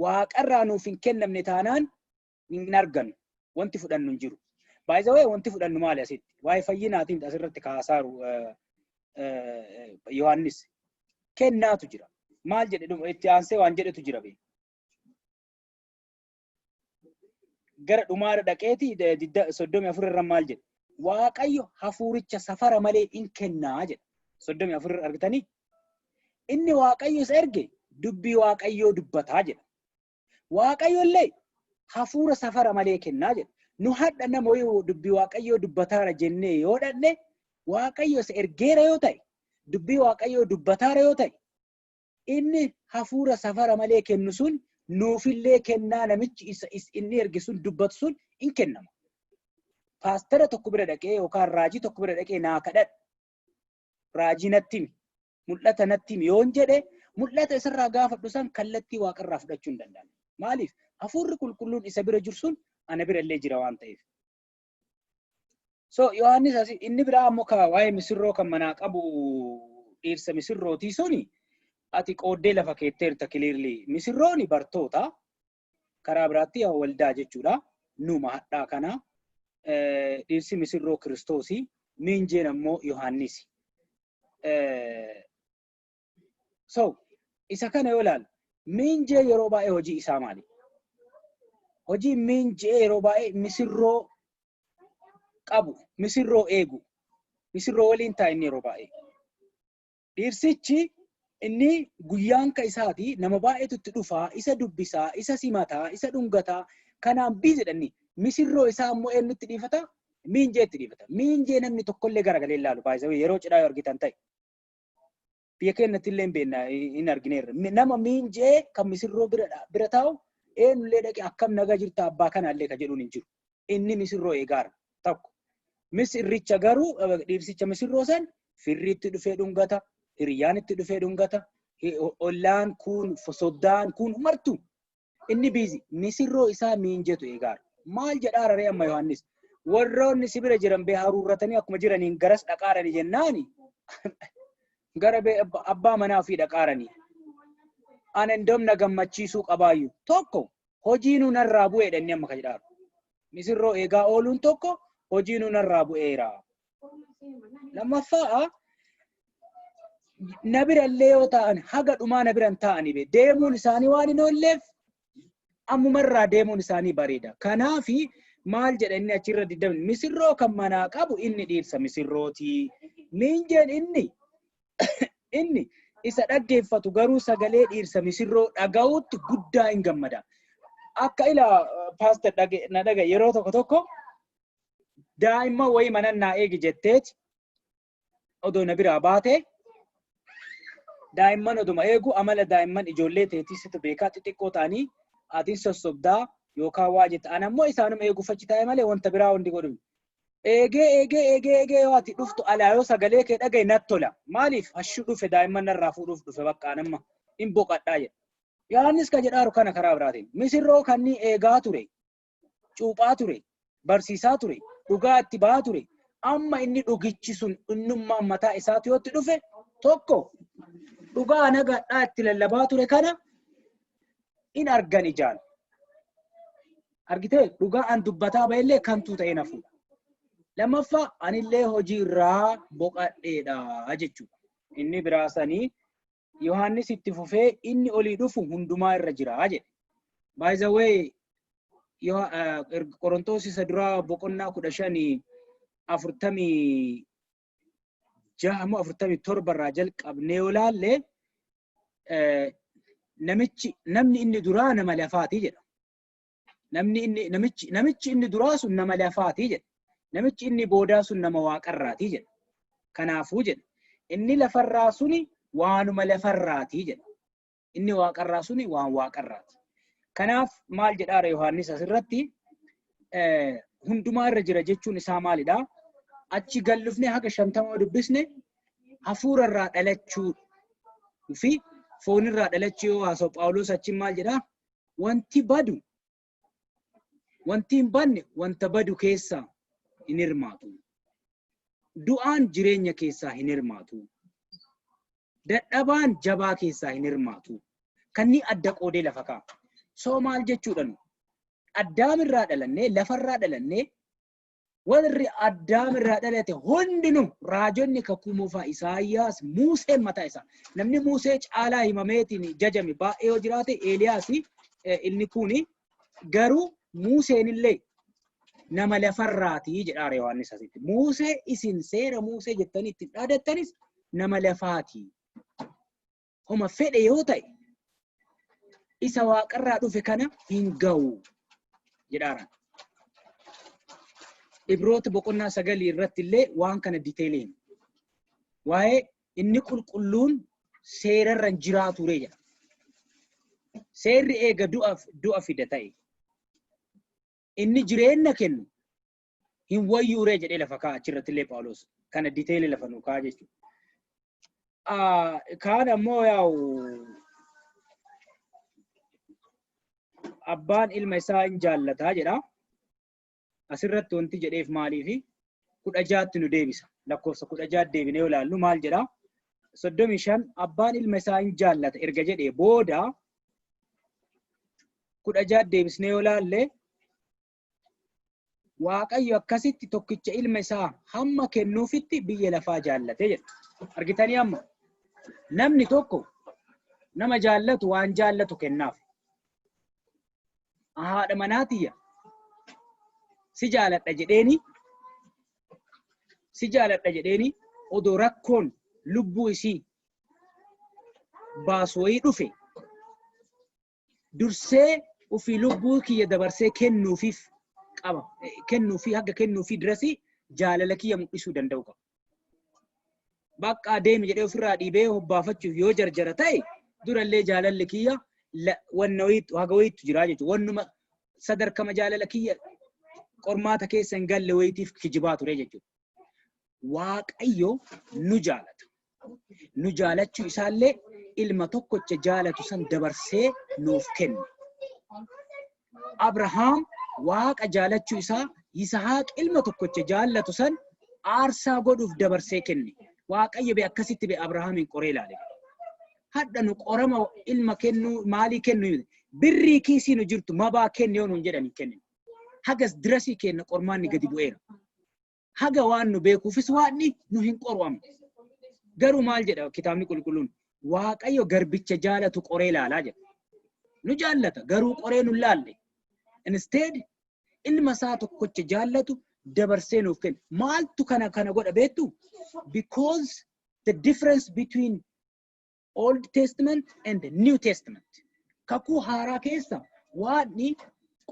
Waaqarraa nuuf hin kennamne taanaan hin argannu. Wanti fudhannu hin jiru. By the way, wanti fudhannu maali asitti? Waa'ee fayyinaatiin asirratti kaasaaru Yohaannis. Kennaatu jira. Maal jedhe? Itti aansee waan jedhetu jira bee. Gara dhumaarra dhaqeeti 34 irra maal jedhe? "Waaqayyo hafuuricha safara malee in kennaa" jedha. 34 irra argitanii? "Inni Waaqayyo isa erge dubbii Waaqayyoo dubbataa" jedha. "Waaqayyo illee hafuura safara malee kennaa" jedha. Nu hadha nama wayii dubbii Waaqayyoo dubbataara jennee yoo dhanne, Waaqayyo isa ergeera yoo ta'e, dubbii Waaqayyoo dubbataara yoo ta'e, inni hafuura safara malee kennu sun nuufillee kennaa namichi isa inni erge sun dubbatu sun in kennama. Paastara tokko bira dhaqee yookaan raajii tokko bira dhaqee, "Naa kadhadhu, raajii natti himi, mul'ata natti himi" yoon jedhe, mul'ata isarraa gaafadhu san kallattii Waaqarraa fudhachuu hin danda'an. Maaliif? Hafuurri Qulqulluun isa bira jiru sun ana bira illee jira waan ta'eef. So Yohaannis asii inni biraa ammoo ka waa'ee misirroo kan manaa qabu, dhiirsa misirrootii suni, ati qooddee lafa keetteerta clearly. Misirrooni bartoota, karaa biraatti waldaa jechuudha. Numa hadhaa kana dhiirsi misirroo Kiristoosii, miinjeen ammoo Yohaannisi. So isa kana yoo ilaalu, miinjee yeroo baay'ee hojii isaa maali? Hojii miinjee yeroo baay'ee misirroo qabu, misirroo eegu, misirroo waliin ta'a inni yeroo baay'ee. Dhiirsichi inni guyyaan ka isaati nama baay'eetu itti dhufaa, isa dubbisaa, isa simataa, isa dhungataa, kanaan busy jedhani. Misirroo isaa ammoo eenyutti dhiifata? Miinjee itti dhiifata. Miinjee namni tokkollee garagalee ilaalu baay'ee yeroo cidhaa yoo argitan ta'e. Biyya keenyatti illee hin beekna, hin argineerra. Nama miinjee kan misirroo bira taa'u eenyullee dhaqee, "Akkam nagaa jirta abbaa kanaallee?" ka jedhuun hin jiru. Inni misirroo eegaara tokko. Misirricha garuu, dhiirsicha misirroo san firriitti dhufee dhungata, hiriyyaan itti dhufee dhungata, ollaan kun, soddaan kun martu inni busy, misirroo isaa miinjetu eegaara. Maal jedhaa raree amma Yohaannis? "Warroonni si bira jiran bee haruurratanii akkuma jiraniin garas dhaqaarani" jennaani, gara abbaa manaa ofii dhaqaaranii. Ana indoom na gammachiisuu qabaayyuu. Tokko hojii nu narraa bu'eedha inni amma kan jedhaaru. Misirroo eegaa ooluun tokko hojii nu narraa bu'eera. Lammaffaa, na birallee yoo ta'an haga dhumaa na biran ta'anii be deemuun isaanii waan hin oolleef, ammumarraa deemuun isaanii bareeda. Kanaafi maal jedha inni achirra 20? Misirroo kan manaa qabu inni dhiirsa misirrootii. Miinjeen inni isa dhaggeeffatu garuu sagalee dhiirsa misirroo dhaga'uutti guddaa hin gammada. Akka ila pastor na dhaga, yeroo tokko tokko daa'imman wayii mana naa eegi jetteeti odoo na biraa baate, daa'imman oduma eegu, amala daa'imman ijoollee teetii situ beekaa, xixiqqoo ta'anii atiin sossobdaa yookaan waa jetta. Ana ammoo isaanuma eeguuf achi taa'e malee wanta biraa hundi godhu. Eegee eegee eegee eegee yoo ati dhuftu, alaa yoo sagalee kee dhagaye natti tola. Maaliif? Hashuu dhufe, daa'imman narraa fuudhuuf dhufe, bakka anamma hin boqadhaa jedha. Yohaannis kan jedhaaru kana karaa biraatiin. Misirroo kan inni eegaa ture, cuuphaa ture, barsiisaa ture, dhugaa itti ba'aa ture. Amma inni dhugichi sun innummaan mataa isaatu yoo itti dhufe, tokko dhugaa nagadhaa itti lallabaa ture kana in argan ijaan. Argitee, dhugaa an dubbataa ba'ellee kantuu ta'ee na fuudha. Lammaffaa, anillee hojii irraa boqadheedha jechuudha. Inni biraa sanii Yohaannis itti fufee, "Inni olii dhufu hundumaa irra jira" jedhe. By the way, Qorontoos isa duraa boqonnaa 15 46 moo 47 irraa jalqabnee yoo laalle, namichi namni inni duraa nama lafaati jedha. Namni inni namichi namichi inni duraa sun nama lafaati jedha. Namichi inni boodaa sun nama waaqarraati jedha. Kanaafuu jedha, inni lafarraa suni waanuma lafarraati jedha. Inni waaqarraa suni waan waaqarraati. Kanaaf maal jedhaara Yohaannis asirratti? Hundumaa irra jira jechuun isaa maalidha? Achi gallufnee haga 50 dubbisne, hafuura irraa dhalachuu fi foonirraa dhalachuu yoo haasa'u, Phaawulos achi maal jedhaa? Wanti badu, wanti hin badne wanta badu keessaa hin hirmaatu. Du'aan jireenya keessaa hin hirmaatu. Dadhabaan jabaa keessaa hin hirmaatu. Kanni adda qoodee lafa kaa'a. So maal jechuudha nu? Addaamirraa dhalannee, lafarraa dhalannee, warri Addaamirraa dhalate hundinuu, raajonni kakuu moofaa, Isaayyaas, Muuseen mataa isaa. Namni Muusee caalaa himameetiin jajame baay'ee yoo jiraate Eeliyaas. Inni kuni garuu Muuseen illee nama lafarraatii jedhaara Yohaannis asitti. Muusee isin seera Muusee jettanii ittiin dhaadattanis nama lafaati. Homa fedhe yoo ta'e isa waaqarraa dhufe kana hin ga'u jedhaara. Ibroota boqonnaa 9 irratti illee waan kana detailiin. Waa'ee inni qulqulluun seerarra hin jiraatu jedha. Seerri eega du'a fida ta'e, inni jireenya kennu hin wayyuuree jedhee lafa kaa'a achirratti illee Phaawulos. Kana detailii lafa nu kaa'a jechuudha. Kaan ammoo yaa'u abbaan ilma isaa hin jaallataa jedha. Asirratti wanti jedheef maaliifi 16tti nu deebisa. Lakkoofsa 16 deebinee yoo ilaallu maal jedha? 35 abbaan ilma isaa hin jaallata erga jedhee booda, 16 deebisnee yoo ilaalle, Waaqayyo akkasitti tokkicha ilma isaa hamma kennuufitti biyya lafaa jaallate jedha. Argitanii, amma namni tokko nama jaallatu waan jaallatu kennaaf. Haadha manaatiyya si jaaladha jedheeni, si jaaladha jedheeni, odoo rakkoon lubbuu isii baasu wayii dhufe, dursee ofii lubbuu kiyya dabarsee kennuufiif qaba. Kennuufii haga kennuufii dirasii jaalala kiyya mul'isuu danda'u qaba. Bakka deemi jedhee ofirraa dhiibee hobbaafachuuf yoo jarjara ta'e, durallee jaalalli kiyya wanna wayiitu haga wayiitu jira jechuudha. Wannuma sadarkama jaalala kiyya qormaata keessa hin galle wayiitiif kijibaa ture jechuudha. Waaqayyo nu jaalata. Nu jaalachuu isaallee ilma tokkocha jaalatu san dabarsee nuuf kenne. Abrahaam Waaqa jaalachuu isaa Yisahaaq ilma tokkocha jaallatu san aarsaa godhuuf dabarsee kenne. Waaqayyo be akkasitti be Abrahaamiin qoree ilaale. Hadha nu qorama ilma kennuu, maalii kennu, birrii kiisii nu jirtu mabaa kenni yoo nuun jedhan hin kenninu. Hagas dirasii kenna qormaanni gadi bu'eera. Haga waan nu beekuufis waaqni nu hin qoru amma. Garuu maal jedha kitaabni qulqulluun? Waaqayyo garbicha jaalatu qoree ilaalaa jedha. Nu jaallata, garuu qoree nu laalle. Instead ilma isaa tokkocha jaallatu dabarsee nuuf kenne. Maaltu kana kana godha beektu? Because the difference between Old Testament and New Testament. Kakuu haaraa keessa waaqni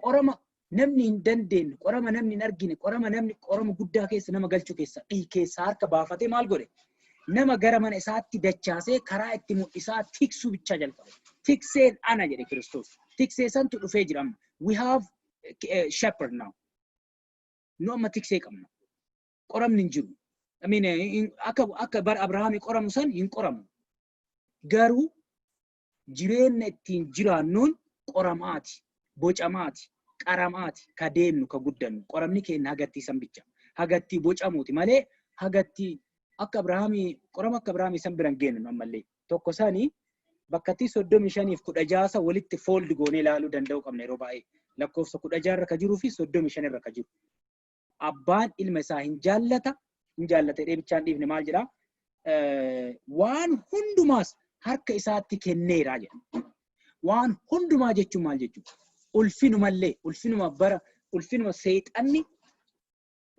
qorama namni hin dandeenye, qorama namni hin argine, qorama namni qorama guddaa keessa nama galchuu keessa dhii keessa harka baafatee maal godhe? Nama gara mana isaatti dachaasee karaa itti mul'isaa tiksuu bichaa jalqabe. Tikseen ana jedhe Kiristoos. Tiksee santu dhufee jira amma. We have a shepherd now. Nu amma tiksee qabna. Qoramni hin jiru. I mean, akka bara Abrahaamii qoramu san hin qoramu. Garuu jireenya ittiin jiraannuun qoramaati, bocamaati, qaramaati, ka deemnu, ka guddannu. Qoramni keenya hagattii san bicha. Hagattii bocamuuti malee hagattii akka Abrahaamii qorama akka Abrahaamii san bira hin geennu ammallee. Tokko sani bakkattii 35f 16 walitti fold goonee ilaaluu danda'uu qabna yeroo baay'ee. Lakkoofsa 16 irra ka jiruu fi 35 irra ka jiru. Abbaan ilma isaa hin jaallata. Hin jaallata jedhee bichaan dhiifne maal jedhaa? Waan hundumaas harka isaatti kenneera jedha. Waan hundumaa jechuun maal jechuudha? Ulfinumallee, ulfinuma bara, ulfinuma seexanni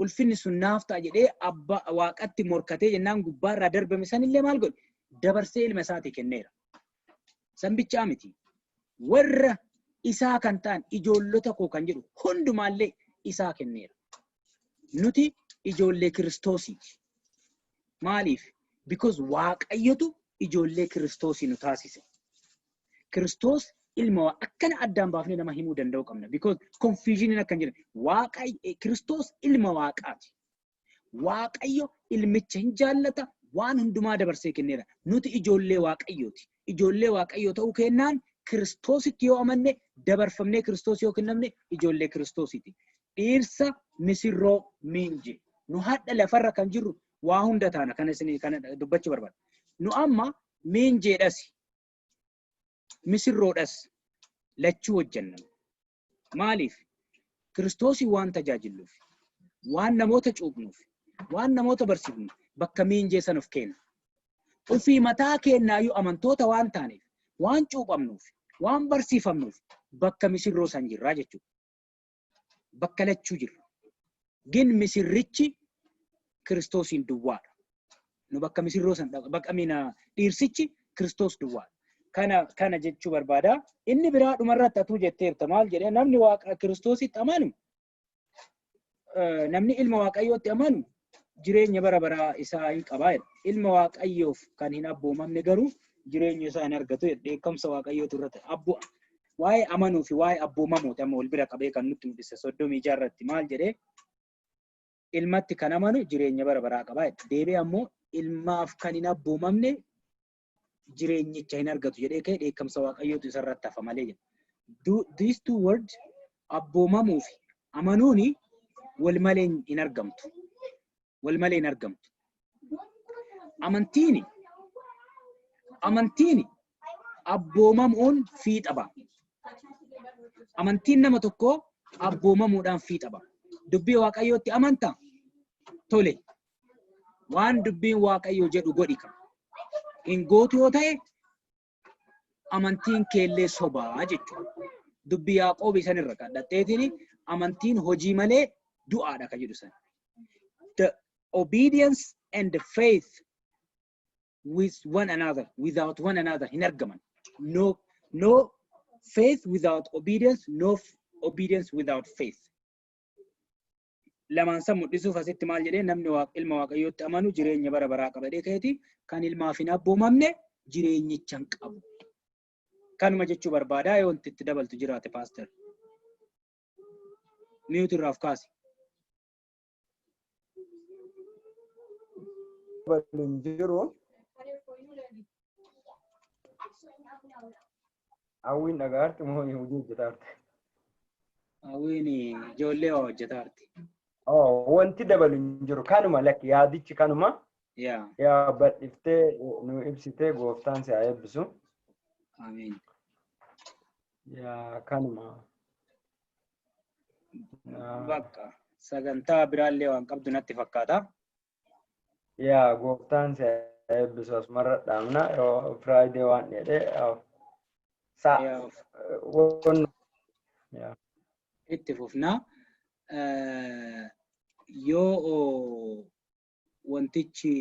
ulfinni sun naaf ta'a jedhee abbaa waaqatti morkatee jennaan gubbaarraa darbame sanillee maal godhe? Dabarsee ilma isaatii kenneera. San bichaa miti. Warra isaa kan ta'an ijoollota koo kan jedhu hundumaallee isaa kenneera. Nuti ijoollee Kiristoosiiti. Maaliif? Because Waaqayyotu ijoollee Kiristoosii nu taasise. Kiristoos ilma akkana addaan baafnee nama himuu danda'uu qabna. Because confusion akka hin jirre. Waaqa Kiristoos ilma Waaqaati. Waaqayyo ilmicha hin jaallata, waan hundumaa dabarsee kenneera. Nuti ijoollee Waaqayyooti. Ijoollee Waaqayyoo ta'uu kennaan Kiristoositti yoo amanne, dabarfamnee Kiristoos yoo kennamne, ijoollee Kiristoosiiti. Dhiirsa, misirroo, miinje. Nu hadha lafarra kan jirru waa hunda taana kana isin kana dubbachuu barbaada. Nu amma miinjeedhas misirroodhas lachuu hojjenna. Maaliif? Kiristoosii waan tajaajilluuf, waan namoota cuuphnuuf, waan namoota barsiifnuuf bakka miinjee san of kenna. Ofii mataa keenyaayyuu amantoota waan taaneef, waan cuuphamnuuf, waan barsiifamnuuf bakka misirroo san jirraa jechuudha. Bakka lachuu jirra. Gin misirrichi Kiristoosiin duwwaadha. Nu bakka misirroo san bakka mina dhiirsichi Kiristoos duwwaadha. Kana jechuu barbaada. Inni biraa dhumarratti atuu jetteerta maal jedhee? Namni Waaqa Kiristoositti amanu, namni ilma Waaqayyootti amanu jireenya bara baraa isaa hin qabaa jedha. Ilma Waaqayyoof kan hin abboomamne garuu jireenya isaa hin argatu jedha. Dheekkamsa Waaqayyootu irratti abbo. Waa'ee amanuu fi waa'ee abboomamuuti amma wal bira qabee kan nutti mul'ise 36 irratti maal jedhee? Ilmatti kan amanu jireenya bara baraa qabaa jedha. Deebi'ee ammoo ilmaaf kan hin abboomamne jireenyicha hin argatu jedhee ka'e, dheekkamsa Waaqayyootu isarratti hafa malee jedha. These two words, abboomamuu fi amanuuni, wal malee hin argamtu. Wal malee hin argamtu. Amantiini abboomamuun fiixa ba'a. Amantiin nama tokkoo abboomamuudhaan fiixa ba'a. Dubbii Waaqayyootti amantaa? Tole. Waan dubbiin Waaqayyoo jedhu godhi ka. Hin gootu yoo ta'e amantiin keellee sobaa jechuudha. Dubbii Yaaqoob isan irra kadhatteetiin amantiin hojii malee du'aadha ka jedhu san. The obedience and the faith with one another, without one another hin argaman. No, no faith without obedience, no obedience without faith. Lamaan san mul'isuuf asitti maal jedhee? Namni ilma Waaqayyootti amanu jireenya bara baraa qaba jedhee ka'eeti, kan ilmaaf hin abboomamne jireenyicha hin qabu. Kanuma jechuu barbaadaa. Yoo wanti itti dabaltu jiraate, pastor. Mute irraa of kaasi. Dabalu hin jiru. Hawwiin dhagaarti moo hojii hojjetaarti? Hawwiin ijoollee waa hojjetaarti. Oh, wanti dabalu hin jiru. Kanuma lakki yaadichi kanuma. Yaa. Yaa, bal'iftee nu ibsitee, gooftaan si haa eebbisu. Amiin. Yaa, kanuma. Bakka sagantaa biraallee waan qabdu natti fakkaata. Yaa, gooftaan si haa eebbisu, asumarra dhaabna yoo Friday waan jedhee Yaa, yaa. Itti fufnaa. Yoo wantichi